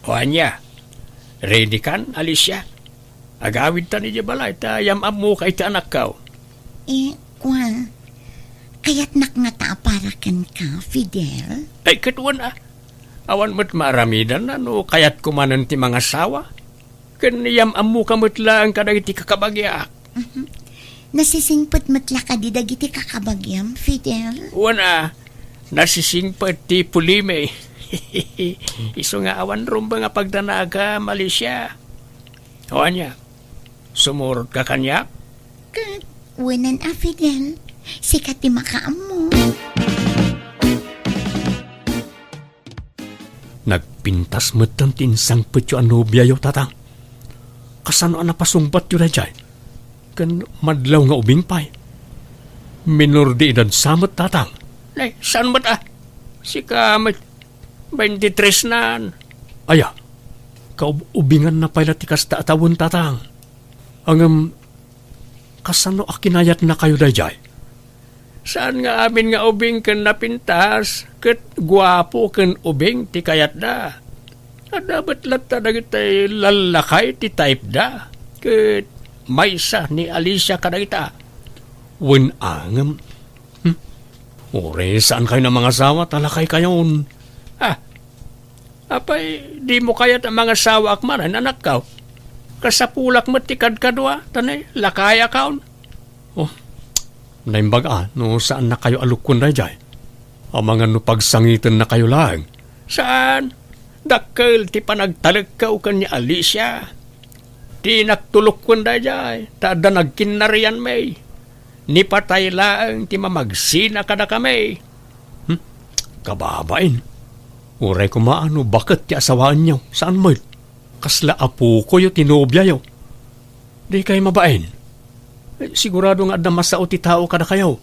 O ania, ready kan, Alicia? Agawidtan idiay balay, ta yam-ammoka iti anakko. Eh, kua, kayatnak ngata a para kenka, Fidel? Ay, ket wen a. Awan met maaramidanna no kayatko manen ti mangasawa. Ken yam-ammoka met laeng kadagiti kakabagiak. Mhm. Nasisingpet met la kadi dagiti kakabagiam, Fidel? Wen a, nasisingpet ti pulimi. Isu nga awan rumbeng a pagdanagam, Alicia. O ania, sumurotka kaniak? Ket, wen a, Fidel, sika ti makaammo. Nagpintas metten ti insangpetyo a nobiayo, Tatang. Kasano a napasungbatyo daydiay? Ken madlaw nga ubing pay. Minor de edad sa met, Tatang. Nay, saan met a? Sika met, baintitres nan. Aya, kaub-ubinganna pay la ti kasta a tawen, Tatang. Ngem, kasano a kinayatnakayo daydiay? Saan nga amin nga ubing ken napintas, ket guapo ken ubing ti kayatda. Adda met latta dagiti lallakay ti typeda, ket maysa ni Alicia kadagita. Wen a ngem, hmm? Uray saankayon a mangasawa ta lakaykayon. Ah, apay, dimo kayat a mangasawaak manen, anakko? Kasapulak met ti kadkadua, ta ne, lakayakon. Oh, naimbag a no saannakayo a lukkuen daydiay. Amangan no pagsangitennakayo laeng. Saan? Dakkel ti panagtalekko ken ni Alicia. Dinak to lukkuen daydiay, ta adda nagkinnarianmi. Ni patay laeng ti mamagsina kadakami. Hmm? Kababain. Uray koma a no baket ti asawaenyo, saan met? Kasla apokoyo ti nobiayo. Dikay mabain. Sigurado nga adda masao ti tao kadakayo.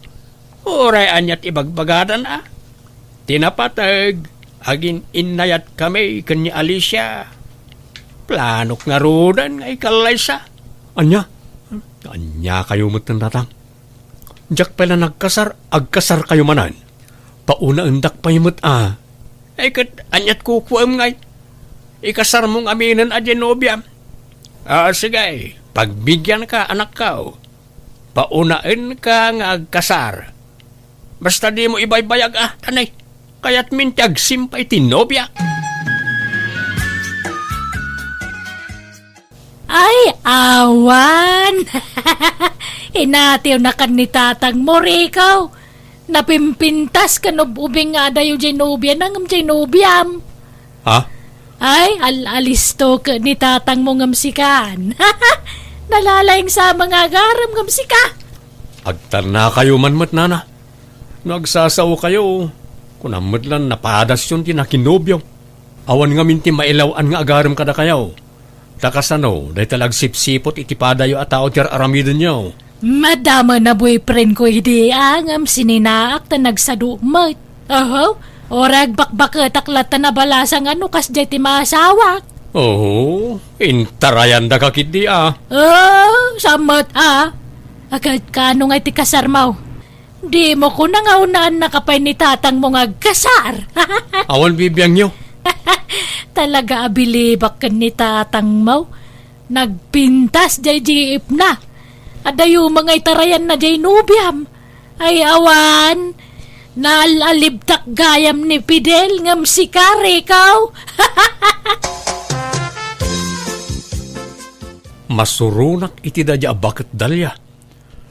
Uray ania ti ibagbagadan a. Ti napateg, agin-innayatkami ken ni Alicia. Planok ngaruden nga ikallaysa. Ania? Aniakayo metten, Tatang? Diak pay la nagkasar, agkasarkayo manen. Paunaendak pay met a. Ay, ket aniat kukuem ngay? Ikasarmo ngaminen a diay nobiam. Ah, sige, pagbigianka, anakko. Paunaenka nga agkasar. Basta dimo ibaybayag a, tanay. Kayatmin ti agsimpa iti nobia. Ay, awan! Inatiwnakan ni tatangmo, Rico. Napimpintas ken ub-ubing nga adayo diay nobiana ngem diay nobiam. Ha? Ay, al-, alisto ket ni tatangmo ngem sikan. Nalalaing sama nga agarem ngem sika. Agtarnakayo man met, nana. No agsasaokayo, kunam met lan napadasyon ti nakinobio. Awan ngamin ti mailaw-an nga agarem kadakayo. Ta kasano, dayta la agsipsipot iti padayo a tao ti ar-aramidenyo? Madama na boyfriend ko idi a, ngem sininaak ta nagsado met. Oho, uray agbakbaketak latta nabalasang a no kasdiay ti maasawak. Oho, intarayandaka ketdi a. Oh, samot a. Agad kano nga iti kasarmo? Dimo kuna nga unaennaka pay ni tatangmo nga agkasar. Awan bibiangyo. Talaga a bilibak ken ni tatangmo. Nagpintas diay jeepna. Adayo nga itarayanna diay nobiam. Ay awan. Naal-alibtak gayam ni Fidel ngem sika, Rico. Masuronak iti daydi a baket dalia.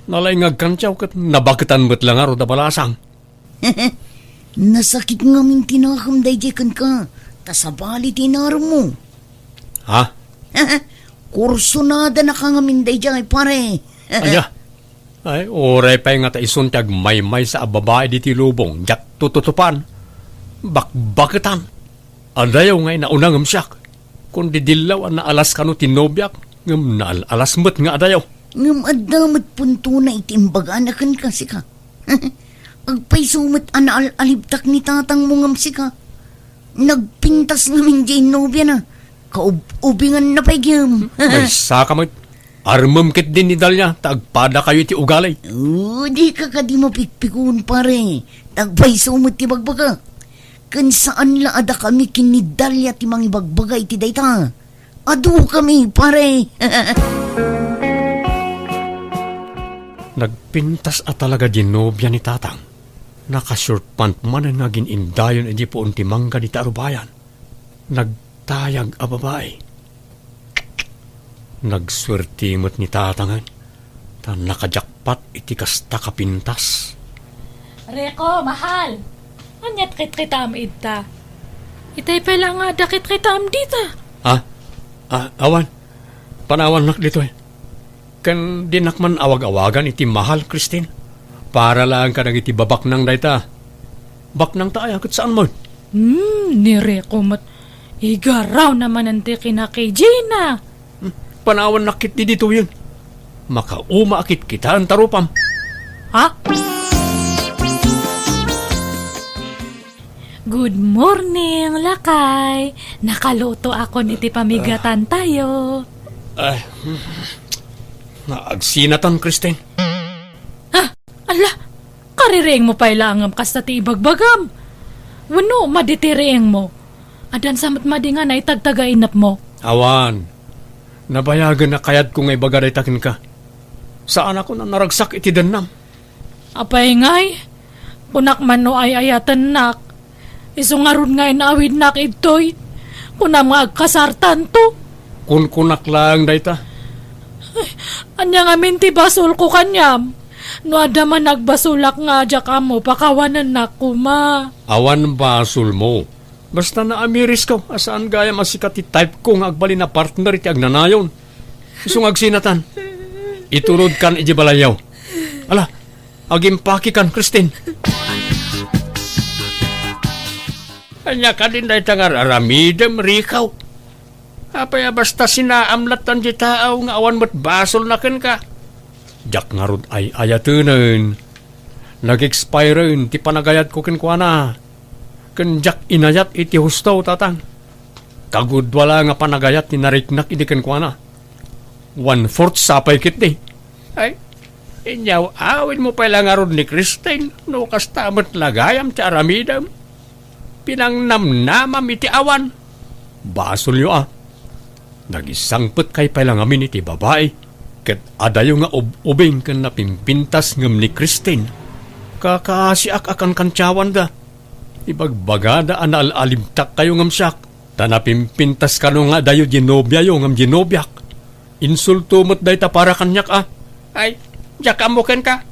Nalaingag kantiaw ket nabaketan met la ngarud a balasang. Nasakit ngamin ti nakem daydiay kenka, ta sabali ti inaremmo. Ha? Kursonadanaka ngamin daydiay, pare. Ania? Ay, uray pay nga ta isun ti agmaymaysa a babai ditoy lubong, diak tututupan. Bakbaketan. Adayo nga inauna ngem siak. Kundi dillaw a naalas kano ti nobiak, ngem naal-alas met nga adayo. Ngem adda met puntona iti imbagana kenka, sika. Agpayso met a naal-alibtak ni tatangmo ngem sika. Nagpintas ngamin diay nobiana. Kaub-ubinganna pay gem. Maysaka met. Armem ketdi ni Dalia ta agpadakayo iti ugali. O, dika kadi mapikpikon, pare. Ta agpayso met ti bagbaga. Ken saan la a dakami ken ni Dalia ti mangibagbaga iti dayta. Adukami, pare. Nagpintas a talaga diay nobia ni Tatang. Naka-short pant manen nga agin-indayon idi puon ti mangga dita rubayan. Nagtayag a babai. Nagsuerte met ni Tatangen, ta nakajakpat iti kasta kapintas. Reko, mahal! Ania ti kitkitaem ita? Itay pay la nga adda kitkitaem dita. Ah, ah, awan. Panawannak ditoy. Ken dinak man awag-awagan iti mahal, Christine. Para laeng kadagiti babaknang dayta. Baknang ta aya ket saan met? Hmm, ni Reko met. Igarawna manen ti kinakijina. Hmm, panawannak ketdi ditoyen. Makauma a kitkitaen ta rupam. Ha? Good morning, lakay. Nakalutoakon iti pamigatantayo. Ay, hmm. Naagsinatan, Christine. Ha? Ala, kaririingmo pay laeng ngem kasta ti ibagbagam. Wenno, madi ti riingmo. Addansa met madi nga naitagtaga inepmo. Awan. Nabayagen a kayatko nga ibaga dayta kenka. Saanakon a naragsak iti dennam. Apay ngay? Kunak man no ay-ayatennak. Isu ngarud nga inaawidnak idtoy. Kunam nga agkasartanto. Kunkunak laeng dayta. Ay, ania ngamin ti basolko kaniam? No adda man nagbasolak nga diak ammo, pakawanennak koma. Awan basolmo. Basta naamirisko a saan gayam a sika ti type ko nga agbalin a partner iti agnanayon. Isu nga agsinatan. Itulodkan iti balayyo. Ala, agimpakikan, Christine. Ania kadin dayta nga ar-aramidem, Rico? Apay a basta sinaam lattan ti taaw nga awan met basolna kenka? Diak ngarud ay-ayatenen. Nag-expiren ti panagayatko kenkuana. Ken diak inayat iti husto, Tatang. Kagudua la nga panagayat ti nariknak idi kenkuana. One-fourth sa pay ketdi. Ay, inyaw-awidmo pay la ngarud ni Christine no kasta met la gayam ti aramidem. Pinangnamnamam iti awan. Basolyo a. Nagisangpetkay pay la ngamin iti babai, ket adayo nga ub-ubing ken napimpintas ngem ni Christine. Kakaasiak a kankantiawanda. Ibagbagada a naal-alibtakkayo ngem siak, ta napimpintas kano nga adayo di nobiayo ngem di nobiak. Insulto met dayta para kaniak a. Ay, diak ammo kenka.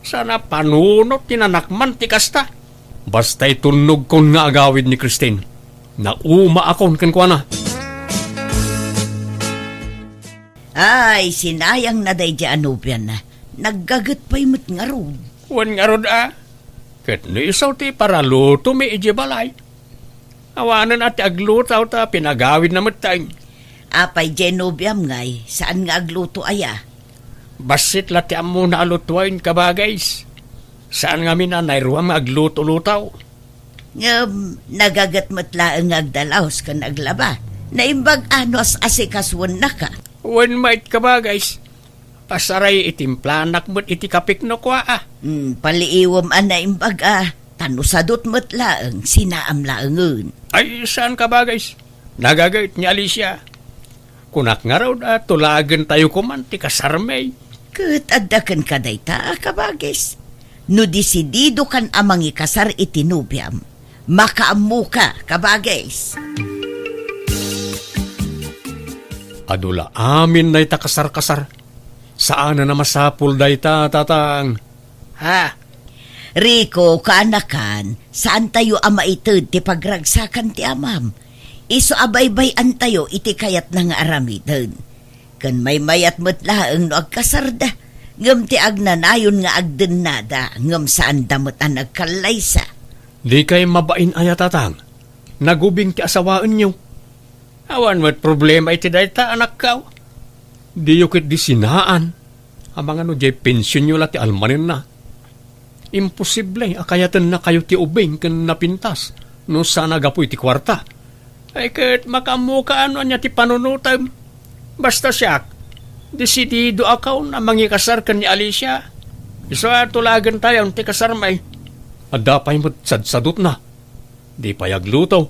Sana panunot ti nanakman ti kasta. Basta itulnogkon nga agawid ni Christine, naumaakon kenkuana. Ay, sinayangna daydi a nobiana. Naggaget pay met ngarud. Wen ngarud a. Ket no isu ti paralutomi idiay balay. Awanen a ti agluto ta pinagawidna metten. Apay diay nobiam ngay, saan nga agluto aya? Bassit la ti ammona a lutoen, kabagays. Saan ngamin a nairuam nga agluto-luto. Ngem, nagaget met laeng nga agdalaos ken aglaba. Naimbag a no as-asikasuennaka. Wen met, kabagays. Pasaray, itimplanak met iti kapik no kua a. Hmm, paliiwem a naimbag a, ta no sadut met laeng, sinaam laengen. Ay, saan, kabagays. Nagaget ni Alicia. Kunak ngarud a tulagentayo koman ti kasarmi. Ket adda kenka dayta, kabagis. No desididokan a mangikasar iti nobiam, makaammoka, kabagis. Adu la amin dayta kasarkasar. Saanen a masapul dayta, Tatang. Ha? Rico, kaanakan, saantayo a maited ti pagragsakan ti amam. Isu a baybay-antayo iti kayatna nga aramiden. Ken maymayat met laeng no agkasarda, ngem ti agnanayon nga agdennada, ngem saanda met a nagkallaysa. Dikay mabain aya, Tatang? Nagubing ti asawaenyo. Awan met problema iti dayta, anakkaw. Diyo ketdi sinaan. Amangan no diay pensionyo la ti almanenna. Imposible a kayatennakayo ti ubing ken napintas no saan a gapu iti kuarta. Ay, ket makaammoka no ania ti panunotem. Basta siak, desididoakon a mangikasar ken ni Alicia. Isu a tulagentayon ti kasarmi. Adda pay met sadsadutna. Di pay agluto.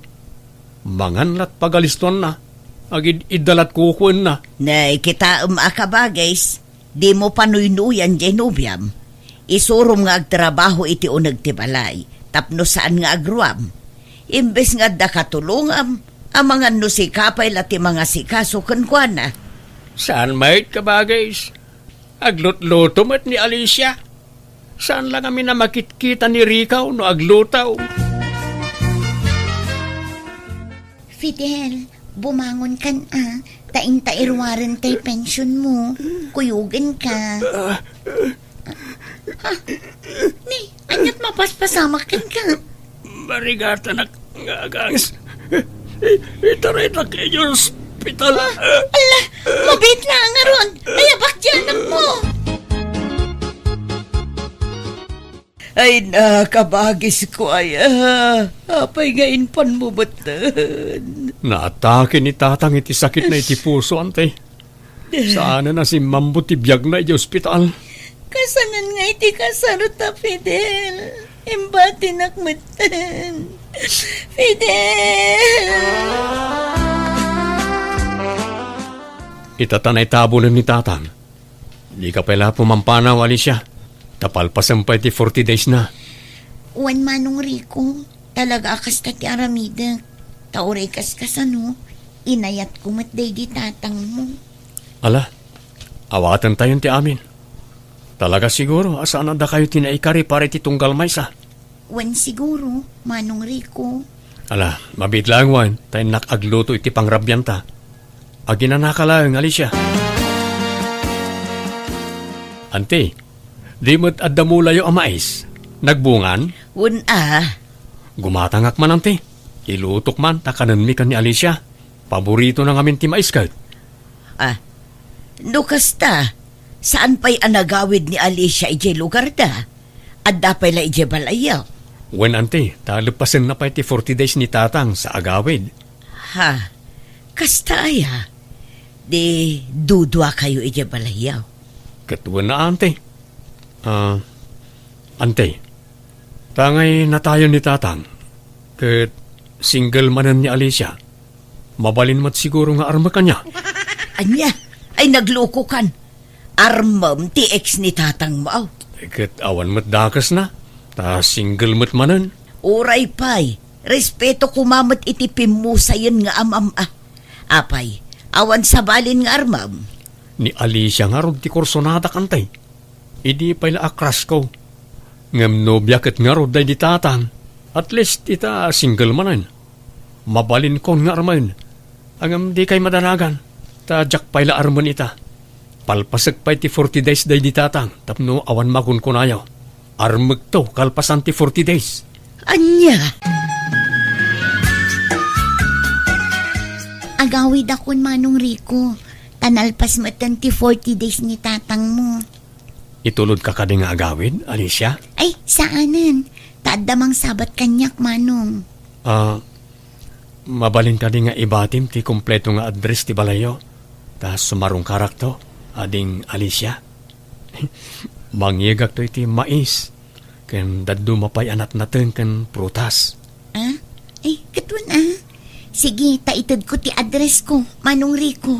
Mangan lat pagalistoanna. Agid-idda lat kukuenna. Nay, kitaem a kabagis, dimo panuynuyan diay nobiam. Isurom nga agtrabaho iti uneg ti balay, tapno saan nga agruam. Imbes nga adda katulongam, amangan no sika pay la ti mangasikaso kenkuana. Saan met, kabagis? Aglutluto met ni Alicia. Saan la ngamin a makitkita ni Rico no agluto. Fidel, bumangon kan a, ta inta iruaren tay pension mo. Kuyogen ka. Ha? Ni, aniat mapaspasamak kenka? Marigatanak nga aganges. I-, itaritak idiay ospital. Ala, mabiit la ngarud. Ayabak diay anak mo. Ay, nakabagisko aya. Apay nga impanmo metten? Naatake ni Tatang iti sakitna iti puso, anti. Saanen a simmambut ti biagna idiay ospital. Kasanen nga iti kasarta, Fidel. Imbatinak metten. Fidel! Ita ta naitabulen ni Tatang. Dika pay la pumampanaw, Alicia. Ta palpasen pay ti forty days na. Wen, Manong Rico, talaga a kasta ti aramidek. Ta uray kaskasano, inayatko met daydi tatangmo. Ala, awatentayon ti amin. Talaga siguro a saan a dakayo ti naikari para iti tunggal maysa. Wen siguro, Manong Rico. Ala, mabiit laeng wen, ta innak agluto iti pangrabianta. Aginanaka laeng, Alicia. Anti, di met adda mulayo a mais? Nagbungan? Wen a. Gumatangak man, anti. Ilutok man, ta kanenmi ken ni Alicia. Paboritona ngamin ti mais ket. Ah, no kasta, saan pay a nagawid ni Alicia idiay lugarda? Adda pay la idiay balayyo? Wen, anti, ta leppasenna pay ti forty days ni Tatang sa agawid. Ha? Kasta aya? Di duduakayo idiay balayyo? Ket wen a, anti. Ah, anti, ta ngay natayon ni Tatang, ket single manen ni Alicia. Mabalin met siguro nga armek ania? Ania? Ay, naglukokan. Armem ti ex ni tatangmo. Ket awan met dakesna, ta single met manen. Uray pay, respeto koma met iti pimmusayen nga amam a. Apay, awan sabalin nga armem? Ni Alicia ngarud ti kursonadak, anti. Idi pay la a crush ko. Ngem nobia ket ngarud daydi Tatang. At least ita single manen. Mabalinkon nga armen. Ngem dikay madanagan, ta diak pay la armen ita. Palpasek pay ti forty days daydi Tatang tapno awan makunkunayo. Armekto kalpasan ti forty days. Ania? Agawidakon, Manong Rico, ta nalpas metten ti forty days ni tatangmo. Itulodka kadi nga agawid, Alicia? Ay, saanen. Ta adda mangsabat kaniak, Manong. Ah, mabalin kadi nga ibatim ti kompleto nga address ti balayyo? Ta sumarungkarakto, ading Alicia. Mangngegakto iti mais, ken dadduma pay a natnateng ken prutas. Ah? Ay, ket wen a. Sige, ta itedko ti address ko, Manong Rico.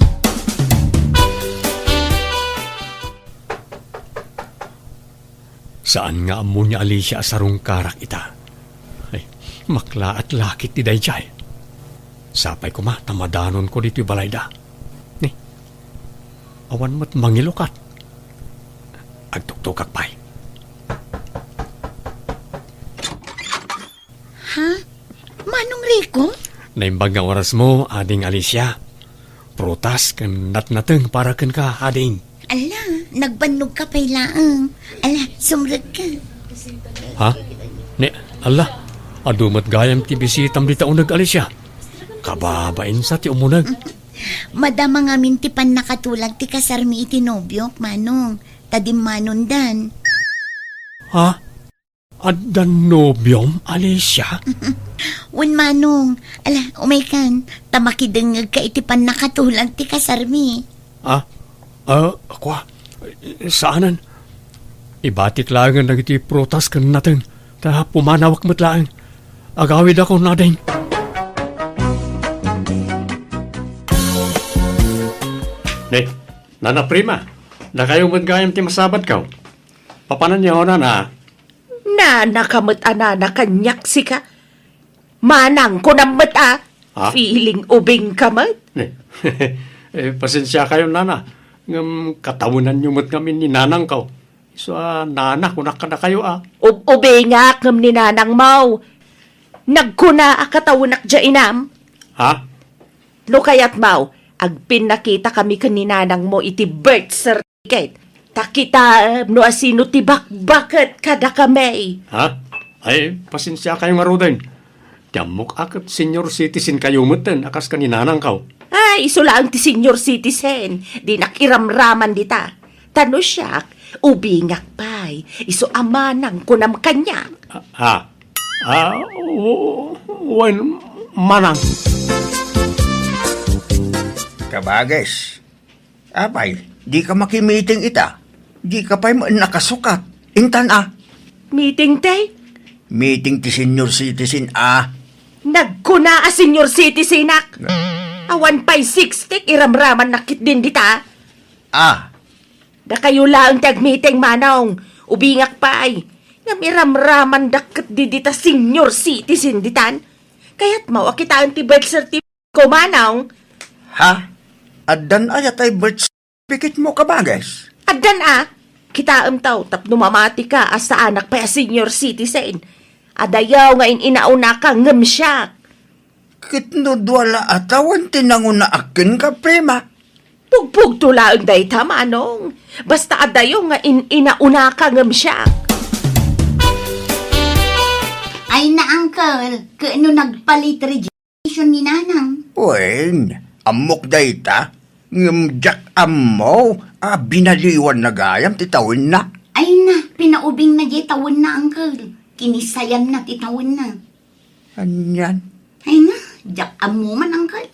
Saan nga ammo ni Alicia a sarungkarak ita? Ay, maklaat la ket ti daydiay. Sapay koma ta madanonko ditoy balayda. Ni, Awan met mangilukat. Agtuktukak pay. Ha? Manong Rico? Naimbag nga orasmo, Ading Alicia. Prutas ken natnateng para kenka, Ading. Ala, nagbannogka pay laeng. Ala, sumrekka. Ha? Ne, ala, adu met gayam ti bisitam dita uneg, Alicia. Kababainsa ti umuneg. Madama ngamin ti pannakatulag ti kasarmi iti nobiok, Manong. Ta dimmanondan. Ha? Addan nobiom, Alicia? Wen, Manong. Ala, umaykan. Ta makidengngegka iti pannakatulag ti kasarmi. Ah? Ah, kua? Saanen? Ibatik laengen dagiti prutas ken nateng, ta pumanawak met laeng. Agawidakon, Ading. Ne, Nana Prima, dakayo met gayam ti masabatko. Papananyo, Nana? Nanaka met a nana kaniak sika. Manang, kunam met a. Ha? Feeling ubingka met. Eh, pasensiakayo, Nana. Ngem katawenanyo met ngamin ni nanangko. Isu a nana, kunak kadakayo a. Ub-, ubingak ngem ni nanangmo. Nagkuna a katawenak dia inam. Ha? No kayatmo, agpinnakitakami ken ni nanangmo iti birth certificate. Ta kitaem no asino ti bakbaket kadakami. Ha? Ay, pasensiakayo ngaruden. Ti ammok a ket senior citizen kayo metten a kas ken ni nanangko. Ay, isu laeng ti senior citizen. Dinak iramraman dita. Ta no siak, ubingak pay. Isu a manang kunam kaniak. Ah, ah. Ah, w-, wen, manang. Kabages, apay, dika makimiting ita? Dika pay met nakasukat. Intan a. Meeting ti? Meeting ti senior citizen a. Nagkuna a senior citizenak. Awan pay sixty, iramramannak ketdin dita. Ah. Dakayo laeng ti agmeeting, Manong. Ubingak pay. Ngem iramramandak ketdi dita senior citizen ditan. Kayatmo a kitaen ti birth certificate ko, Manong? Ha? Addan aya tay birth certificate mo, Kabages? Addan a. Kitaem taw, tapno mamatika a saanak pay a senior citizen. Adayo nga in-inaunaka ngem siak. Ket no dua la a tawen ti nangunaak kenka, Prima? Pugpugto laeng dayta, Manong. Basta adayo nga in-inaunaka ngem siak. Ay na, Uncle, ket no nagpalit registration ni Nanang? Wen, ammok dayta, ngem diak ammo a binaliwan na gayam ti tawenna. Ay na, pinaubingna diay tawenna, Uncle. Kinisayanna ti tawenna. Anian? Ay na, diak ammo man, Uncle.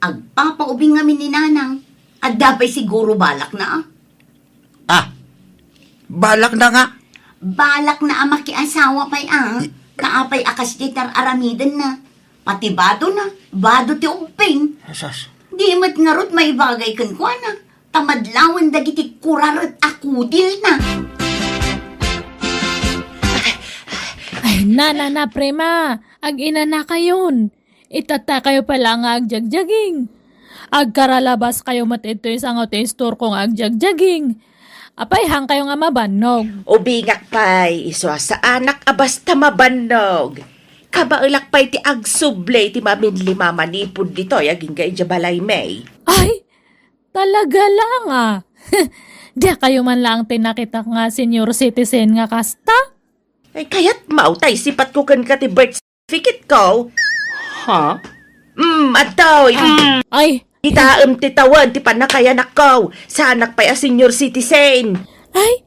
Agpapaubing ngamin ni Nanang. Adda pay siguro balakna, a. Ah, balakna nga? Balakna a makiasawa pay, a. I- Kaapay a kasdiay ti ar-aramidenna. Pati badona, bado ti ubbing. Asas. Di met ngarud maibagay kenkuana. Ta madlawen dagiti kuraret a kudilna. Ay, na, na, na, Prima. Ag-inanakayon. Itattakayo pay la nga agjagjaging. Agkaralabas kayo met itoy sango ti istorko nga agjagjaging. Apay, haankayo nga mabannog? Ubingak pay, isu a saanak a basta mabannog. Kabaelak pay ti agsubli ti maminli mamanipud ditoy agingga idiay balaymi. Ay, talaga lang, a. Diakayo man laeng ti nakitak nga senior citizen nga kasta? Ay, kayatmo tay sipatko kenka ti birth certificate ko. Ha? Mm, adtoy. Mm. Ay. Kitaem ti tawen ti pannakayanakko. Saanak pay a senior citizen. Ay,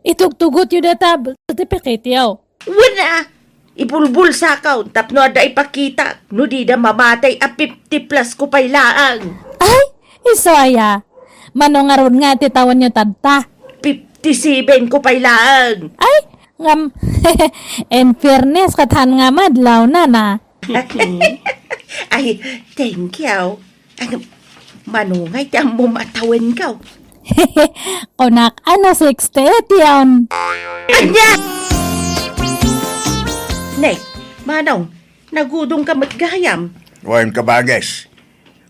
itugtugotyo dayta birth certificate-yo. Wen a, ibulbulsakon tapno adda ipakitak no dida mamatay a fifty plus ko pay laeng. Ay, isu aya. Mano ngarud nga ti tawenyo tatta? Fifty-seven ko pay laeng. Ay, ngam, in fairness, ket haan nga madlaw, nana. Ay, thank you. Ay, manungay ti ammom a tawenko? Kunak, ano, sixty-eight yon. Ania? Ne, Manong, nagudong ka met gayam. Wen, Kabages.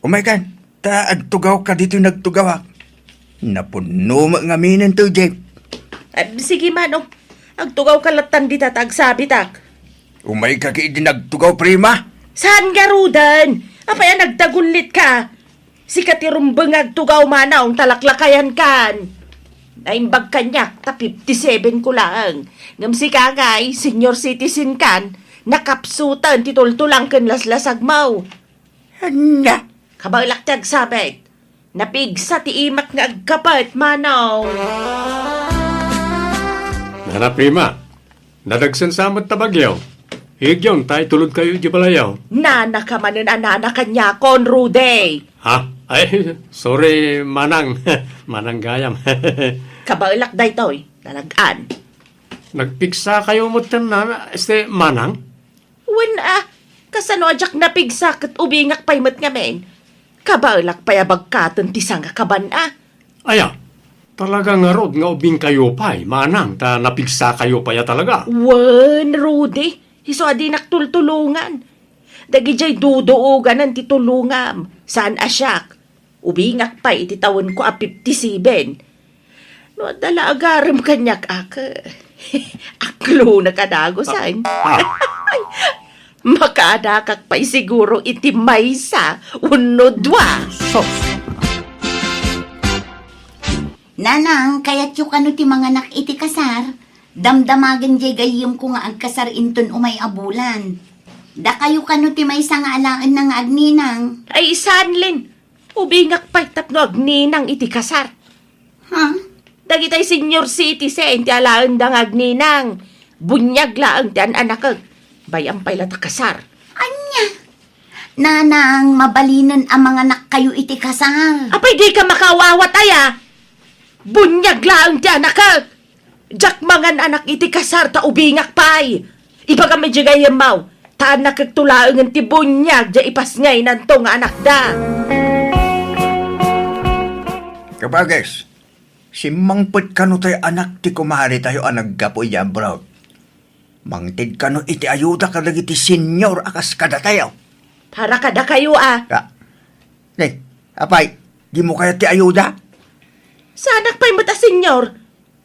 Umaykan, ta agtugawka ditoy nagtugawak. Napunno met ngamin dayta, Jeff. Ah, sige, Manong. Agtugawka lattan dita ta agsabitak. Umayka ketdi nagtugaw, prima? Saan ngaruden? Apay a nagdagullitka? Sika ti rumbeng nga agtugaw, Manong, ta laklakayankan. Naimbag kaniak ta fifty-seven ko laeng. Ngem sika ngay, senior citizen kan, nakapsuten ti tultulang ken laslasagmo. Ania? Kabaelak ti agsabit. Napigsa ti imak nga agkapet, Manong. Nana, prima, nadagsen sa met ta bagyo. Igyon ta itulodkayo idiay balayo. Nanaka manen a nana kaniakon, Rudy. Ha? Ay, sorry, Manang. Manang gayam. Kabaelak daytoy, nalag-an. Nagpigsakayo met ken nana, este, Manang? Wen a, kasano a diak napigsa ket ubingak pay met ngamin? Kabaelak pay a bagkaten ti sangakaban a. Aya, talaga ngarud nga ubingkayo pay, Manang, ta napigsakayo pay a talaga. Wen, Rudy, isu a dinak tultulongan. Dagidiay duduoganan ti tulongam, saan a siak. Ubingak pay iti tawenko a fifty-seven. No adda la agarem kaniak, ak, aklonak a dagusan. Ah, ah. Makaadakak pay siguro iti maysa wenno dua. Sus! Nanang, kayatyo kano ti manganak iti kasar? Damdamagen diay gayyemko nga agkasar inton umay a bulan. Dakayo kano ti maysa nga alaenna nga agninang? Ay, saan, Len. Ubingak pay tapno agninang iti kasar. Ha? Dagitay senior citizen ti alaenda nga agninang. Buniag laeng ti an-anakek. Bay-am pay la ta kasar. Ania? Nanang, mabalinen a manganakkayo iti kasar. Apay, dika makaawawat aya? Buniag laeng ti anakek. Diak mangan-anak iti kasar ta ubingak pay. Ibagam idiay gayyemmo, ta annakekto laengen ti buniag diay ipasngaynanto nga anakda. Kabages, simmangpet kano tay anak ti kumaretayo a naggapu idiay abroad? Mangted kano iti ayuda kadagiti senior a kas kadatayo? Para kadakayo a. Ka-, ne, apay, dimo kayat ti ayuda? Saanak pay met a senior.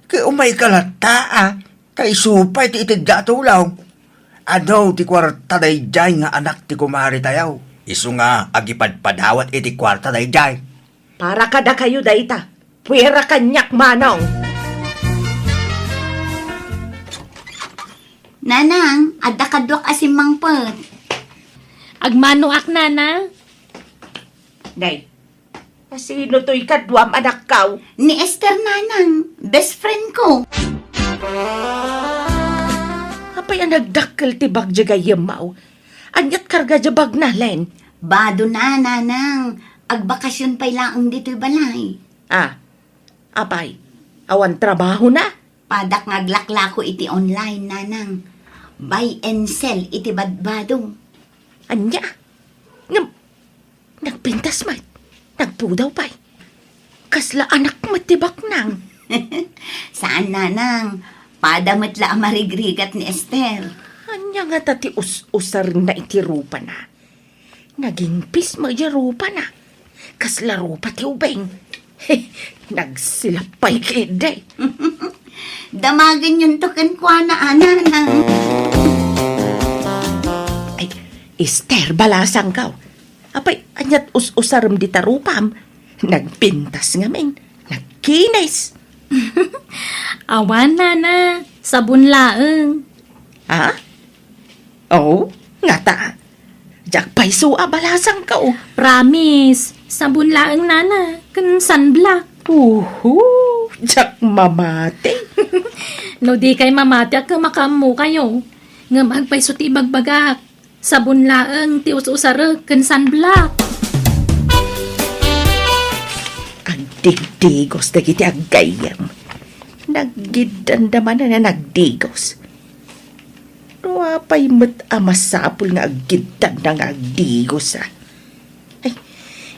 Ket umayka latta a, ta isu pay ti itedda a tulong. Adu ti kuarta daydiay nga anak ti kumaretayo. Isu nga agipadpadawat iti kuarta daydiay. Para kadakayo dayta. Puera kaniak, Manong. Nanang, adda kaduak a simmangpet. Agmanoak, Nana. Nay, asino toy kaduam, anakko? Ni Esther, Nanang, best friend ko. Apay a nagdakkel ti bag diay gayyemmo? Aniat karga diay bagna, Len? Bado na, Nanang. Agbakasyon pay laeng ditoy balay. Ah, apay, awan trabahona? Padak nga aglaklako iti online, Nanang. Buy and sell iti badbado. Ania? Ngem, nagpintas met. Nagpudaw pay. Kasla anak met ti baknang. Saan, Nanang. Pada met la a marigrigat ni Esther. Ania ngata ti us-usarenna iti rupana? Nagingpis met diay rupana. Kasla rupa ti ubing. Nagsilap pay ketdi. Damagenyonto kenkuana, a, Nanang. Ay, Esther, balasangko. Apay, aniat us-usarem dita rupam? Nagpintas ngamin. Nagkinis. Awan, Nana. Sabon laeng. Ha? Oh, ngata. Diak pay isu a balasangko. Promise. Sabon laeng, Nana. Ken sunblock. Uhu, diak mamati. No dikay mamati, a, makaammokayo. Ngem agpayso ti ibagbagak. Sabon laeng ti us-usarek ken sunblock. Agdigdigos dagiti aggayyem. Naggiddanda manen a nagdigos. No apay met a masapul nga aggiddanda nga agdigos, a? Ay,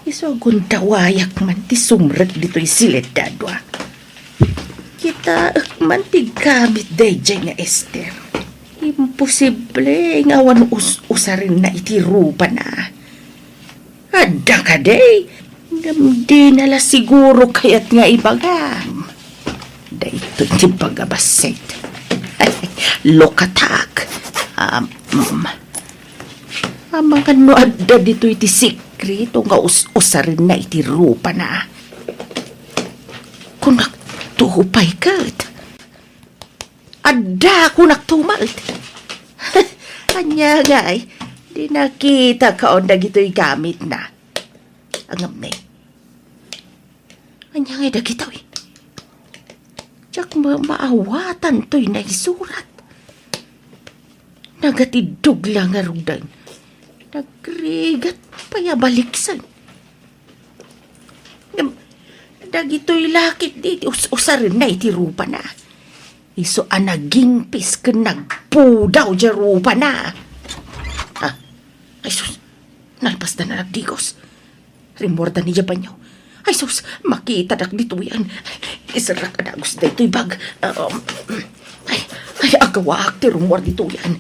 isu a gundawayak man ti sumrek ditoy sileddad, a. Kitaek man ti gamit daydiay nga Esther. Imposible nga awan us-usarenna iti rupana. Adda kadi? Ngem dina la siguro kayat nga ibagam. Daytoy ti baga bassit. Look attack. Um, mm. Amangan no adda ditoy ti sikreto nga us-usarenna iti rupana. Kunak to pay ket. Adda kunak to met. Ania ngay, di nakita kaon dagitoy gamitna. Angam ni. Ania ngay dagitoy? Diak ma-, maawatan toy naisurat. Nagatiddog la ngaruden. Nagrigat pay a baliksen. Ngem, dagitoy lakit di ti us-usarenna iti rupana. Isu a nagingpis ken nagpudaw diay rupana. Ah, ay sus, nalpasda na nagdigos. Rimmuarda ni diay banio. Ay sus, makitadak ditoyen. Iserrak a dagus daytoy bag. Um, ay, ay, agawaak ti rummuar ditoyen.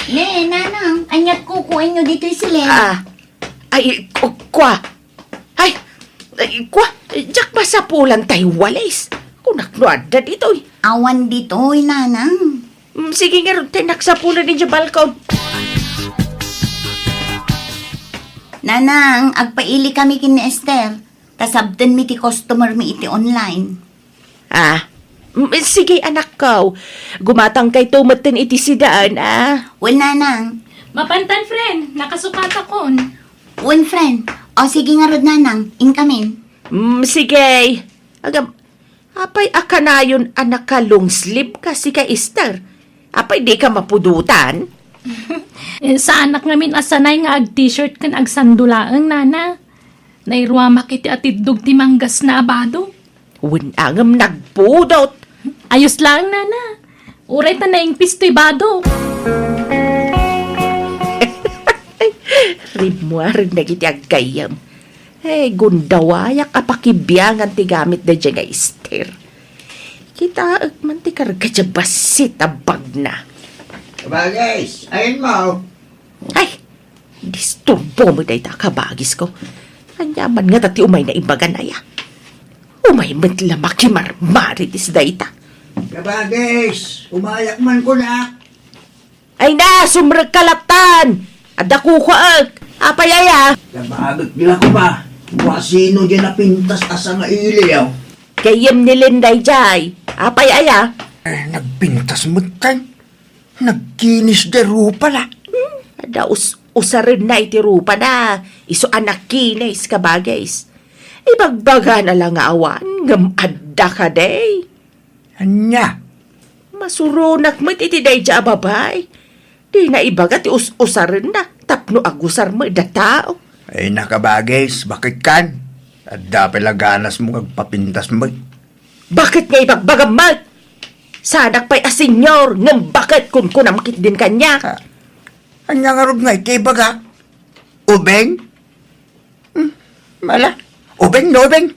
Ne, nanang, aniat kukuenyo ditoy silen? Ah, ay, ku-, kua. Ay, ay, kua, diak masapulan tay walis. Kunak no adda ditoy. Awan ditoy, nanang. Mm, sige ngarud, tay naksapulan idiay balkon. Nanang, agpaili kami ken ni Esther. Ta sabtenmi ti customer mi iti online. Ah, mm, sige, anakko. Gumatangkayto metten iti siudad, ah. Wen, nanang. Mapantan, friend. Nakasukatakon. Wen, friend. O, sige ngarud, nanang. Inkamin. Mm, sige. Agam, Apay a kanayon a naka-long sleeve ka, sika, Esther? Apay dika mapudotan? Eh, saanak ngamin a sanay nga ag-t-shirt ken agsando laeng, nana. Nairuamak iti atiddog ti manggasna a bado. Wen, ngem nagpudot. Ayos laeng, nana. Uray ta naingpis toy bado. Rimmuaren dagiti aggayyem. Eh, gundawayak a pakibiangan ti gamit daydiay nga Esther. Kitaek man ti karga diay bassit a bagna. Kabagis, ayanmo. Ay, disturbo met dayta, kabagisko. Ania man ngata ti umayna ibagan aya? Umay met la makimarmarites dayta. Kabagis, umayak man kunak. Ay na, sumrekka lattan! Adda kukuaek! Apay aya? Nabagek la koma. Kua sino diay napintas a sangailiw? Gayyem ni Len daydiay. Apay aya? Eh, nagpintas metten. Nagkinis diay rupana. Hmm, adda us-, usarenna iti rupana. Isu a nakinis, kabagis. Ibagbagana la nga awan, ngem adda kadi. Ania? Masuronak met iti daydiay a babai. Dina ibaga ti us-usarenna tapno agusar met a tao. Ay, nakabagis, baket kan? Adda pay la ganasmo nga agpapintas met. Baket nga ibagbagam met? Saanak pay a senior, ngem baket kunkunam ketdin kaniak? Ah, ania ngarud nga iti ibaga? Ubing? Hmm, mala. Ubing no ubing.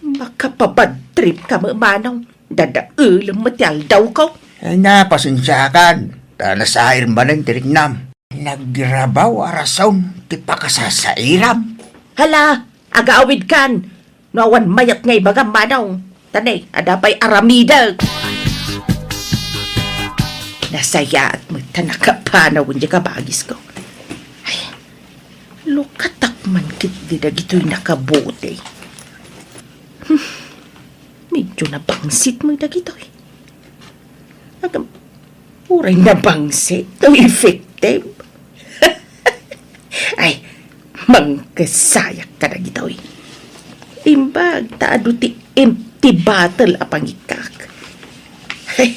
Makapabad trip ka, Manong. Dadaelem met ti aldawko. Ay na, pasensiakan. Ta nasair manen ti riknam. Nagrabaw a rason ti pakasasairam. Hala, agaawid kan. No awan mayat nga ibagam, Manong. Ta ne, adda pay aramidek. Nasayaat met ta nakapanawen diay kabagisko. Ay, lukatak man ketdi dagitoy nakabuti. Hmm, medyo nabangsit met dagitoy. Agam, uray nabangsit, to effective. Ay, mangkesayak kadagitoy. Imbag ta adu ti empty bottle a pangikkak. Ay,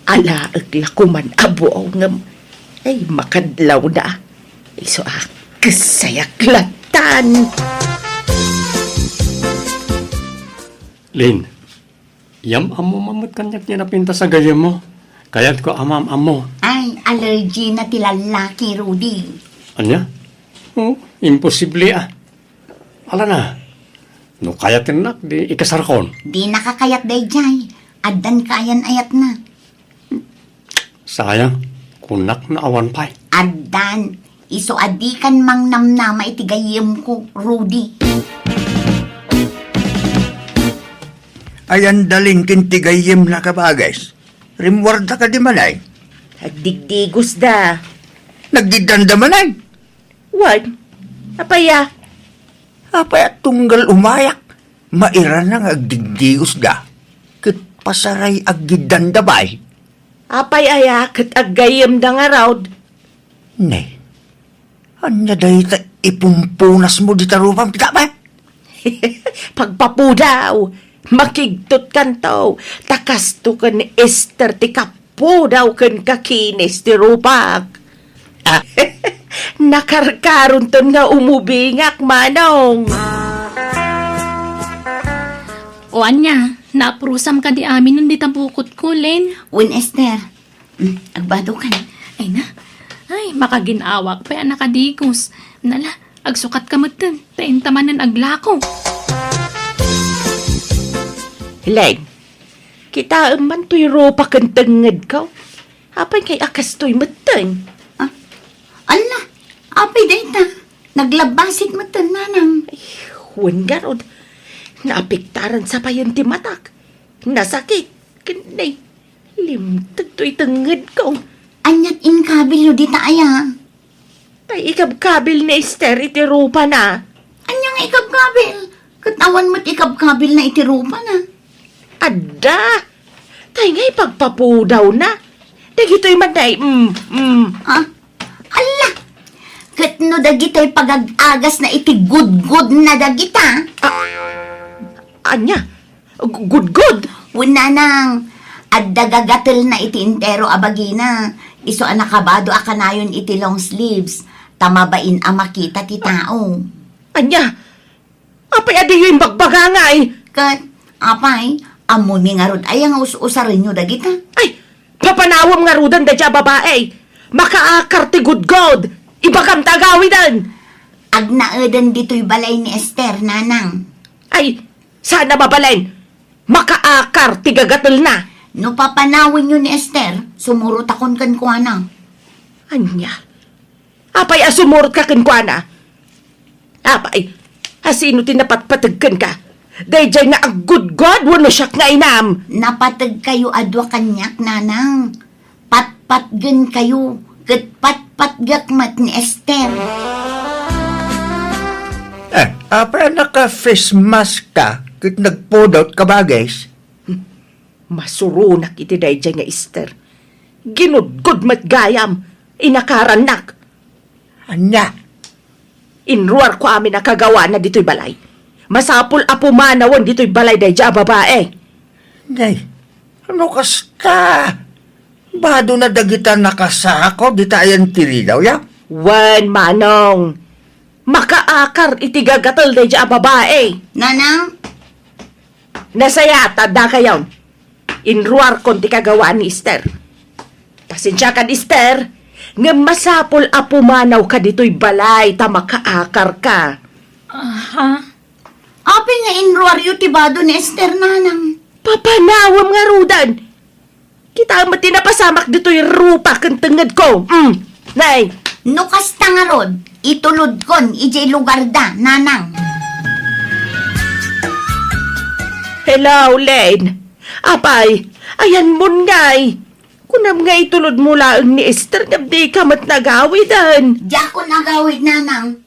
alaek la koman a buaw ngem, ay, makadlawna. Isu a kesayak lattan. Lin, yam-ammo man met kaniak ti napintas a gayyemmo. Kayatko a maam-ammo. Ay, allergy na ti lallaki, Rudy. Ania? Oh, imposible a. Ala na. No kayatennak, di ikasarkon. Dinaka kayat daydiay. Addan kayan ayatna. Sayang, kunak no awan pay. Addan, isu a dikan mangnamnama iti gayyemko, Rudy. Ayan dalin ken ti gayyemna, kabages. Rimmuarda kadi manen? Agdigdigosda. Naggiddanda manen? Wen, apay a? Apay a tunggal umayak? Mairana nga agdigdigosda. Ket pasaray aggiddanda, bay. Apay aya ket aggayyemda ngarud? Ne, ania dayta ipumpunasmo dita rupam, kita, bay? Pagpapudaw, makigtotkanto, ta kasto ken ni Esther ti kapudaw ken kakinis ti rupak. Ah. Nakarkaronton nga umubingak, Manong. O ania, naprusam kadi amin dita bukotko, Len? Wen, Esther. Mm, agbado kan. Ay na. Ay, makagin-awak pay a nakadigos. Nala, agsukat ka metten, ta inta manen aglako. Len, kitaem man toy rupak ken tengngedko. Apay ngay a kastoy metten? Ah, ala, apay dayta? Naglabbasik metten, nanang. Ay, wen ngarud. Naapektaran sa payen ti matak. Nasakit. Ken nay, limted toy tengngedko. Aniat inkabilyo dita aya? Tay ikabkabil ni Esther iti rupana. Ania nga ikabkabil? Ket awan met ikabkabilna iti rupana. Adda. Tay nga ipagpapudawna. Dagitoy man day, mm, mm. Ah, ala! Ket no dagitoy pagag-agasna iti gudgodna dagita. Ah, ania? Gu-, gudgod? Wen, nanang, adda gagatelna iti entero a bagina. Isu a nakabado a kanayon iti long sleeves, ta mabain a makita ti tao. Ania? Apay a diyo imbagbaga ngay? Ket, apay, ammomi ngarud aya nga us-usarenyo dagita? Ay, papanawem ngaruden daydiay a babai. Makaakar ti gudgod. Ibagam ta agawiden. Agnaeden ditoy balay ni Esther, nanang. Ay, saan a mabalin? Makaakar ti gagatelna. No papanawenyo ni Esther, sumurotakon kenkuana. Ania? Apay a sumurotka kenkuana? Apay, asino ti napatpateg kenka? Daydiay nga aggudgod wenno siak nga inam? Napategkayo a dua kaniak, nanang. Patpatgenkayo, ket patpatgek met ni Esther. Eh, apay a naka-face mask ka ket nagpudot ka, bages? Masuronak iti daydiay nga Esther. Ginudgod met gayam, inakarannak. Ania? Inruarko amin a kagawana ditoy balay. Masapul a pumanawen ditoy balay daydiay a babai. Nay, no kasta, badona dagita nakasako dita ayan ti ridaw, ya? Wen, manong. Makaakar iti gagatel daydiay a babai. Nanang? Nasayaat, addakayon. Inruarkon ti kagawaan ni Esther. Pasensiakan, Esther, ngem masapul a pumanawka ditoy balay ta makaakarka. Aha? Apay nga inruaryo ti bado ni Esther, nanang? Papanawem ngaruden. Kitaem met ti napasamak ditoy rupa ken tengngedko. Mm. Nay. No kasta ngarud, itulodkon idiay lugarda, nanang. Hello, Lane. Apay, ayanmon ngay. Kunam nga itulodmo laeng ni Esther ngem dika met nagawiden. Diakon agawid, nanang.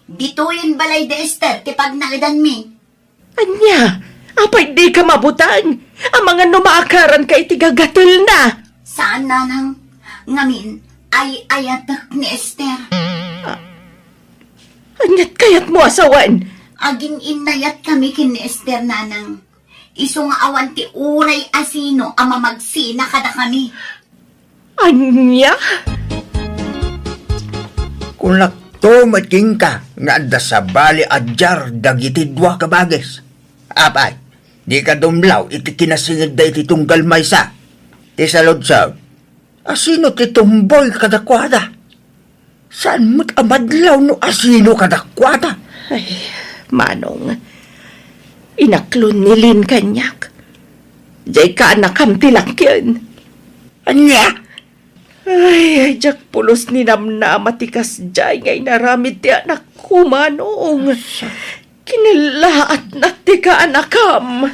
Ditoyen balay da Esther ti pagnaedanmi. Ania? Apay dika mabuteng? Amangan no maakaranka iti gagatelna. Saan, nanang. Ngamin, ay-ayatek ni Esther. Ah, aniat kayatmo a sawen? Agin-innayat kami ken ni Esther, nanang. Isu nga awan ti uray a sino a mamagsina kadakami. Ania? Kunakto met kenka nga adda sabali a diar dagiti dua ka bages. Apay, dika dumlaw iti kinasingedda iti tunggal maysa. Ti saludsod, asino ti tumboy kadakuada? Saan met a madlaw no asino kadakuada? Ay, manong, inaklon ni Lin kaniak. Diay kaanakam ti lakien. Ania? Ay, ay, diak pulos ninamnama ti kasdiay nga inaramid ti anakko, manong. Kinallaatnak ti kaanakam.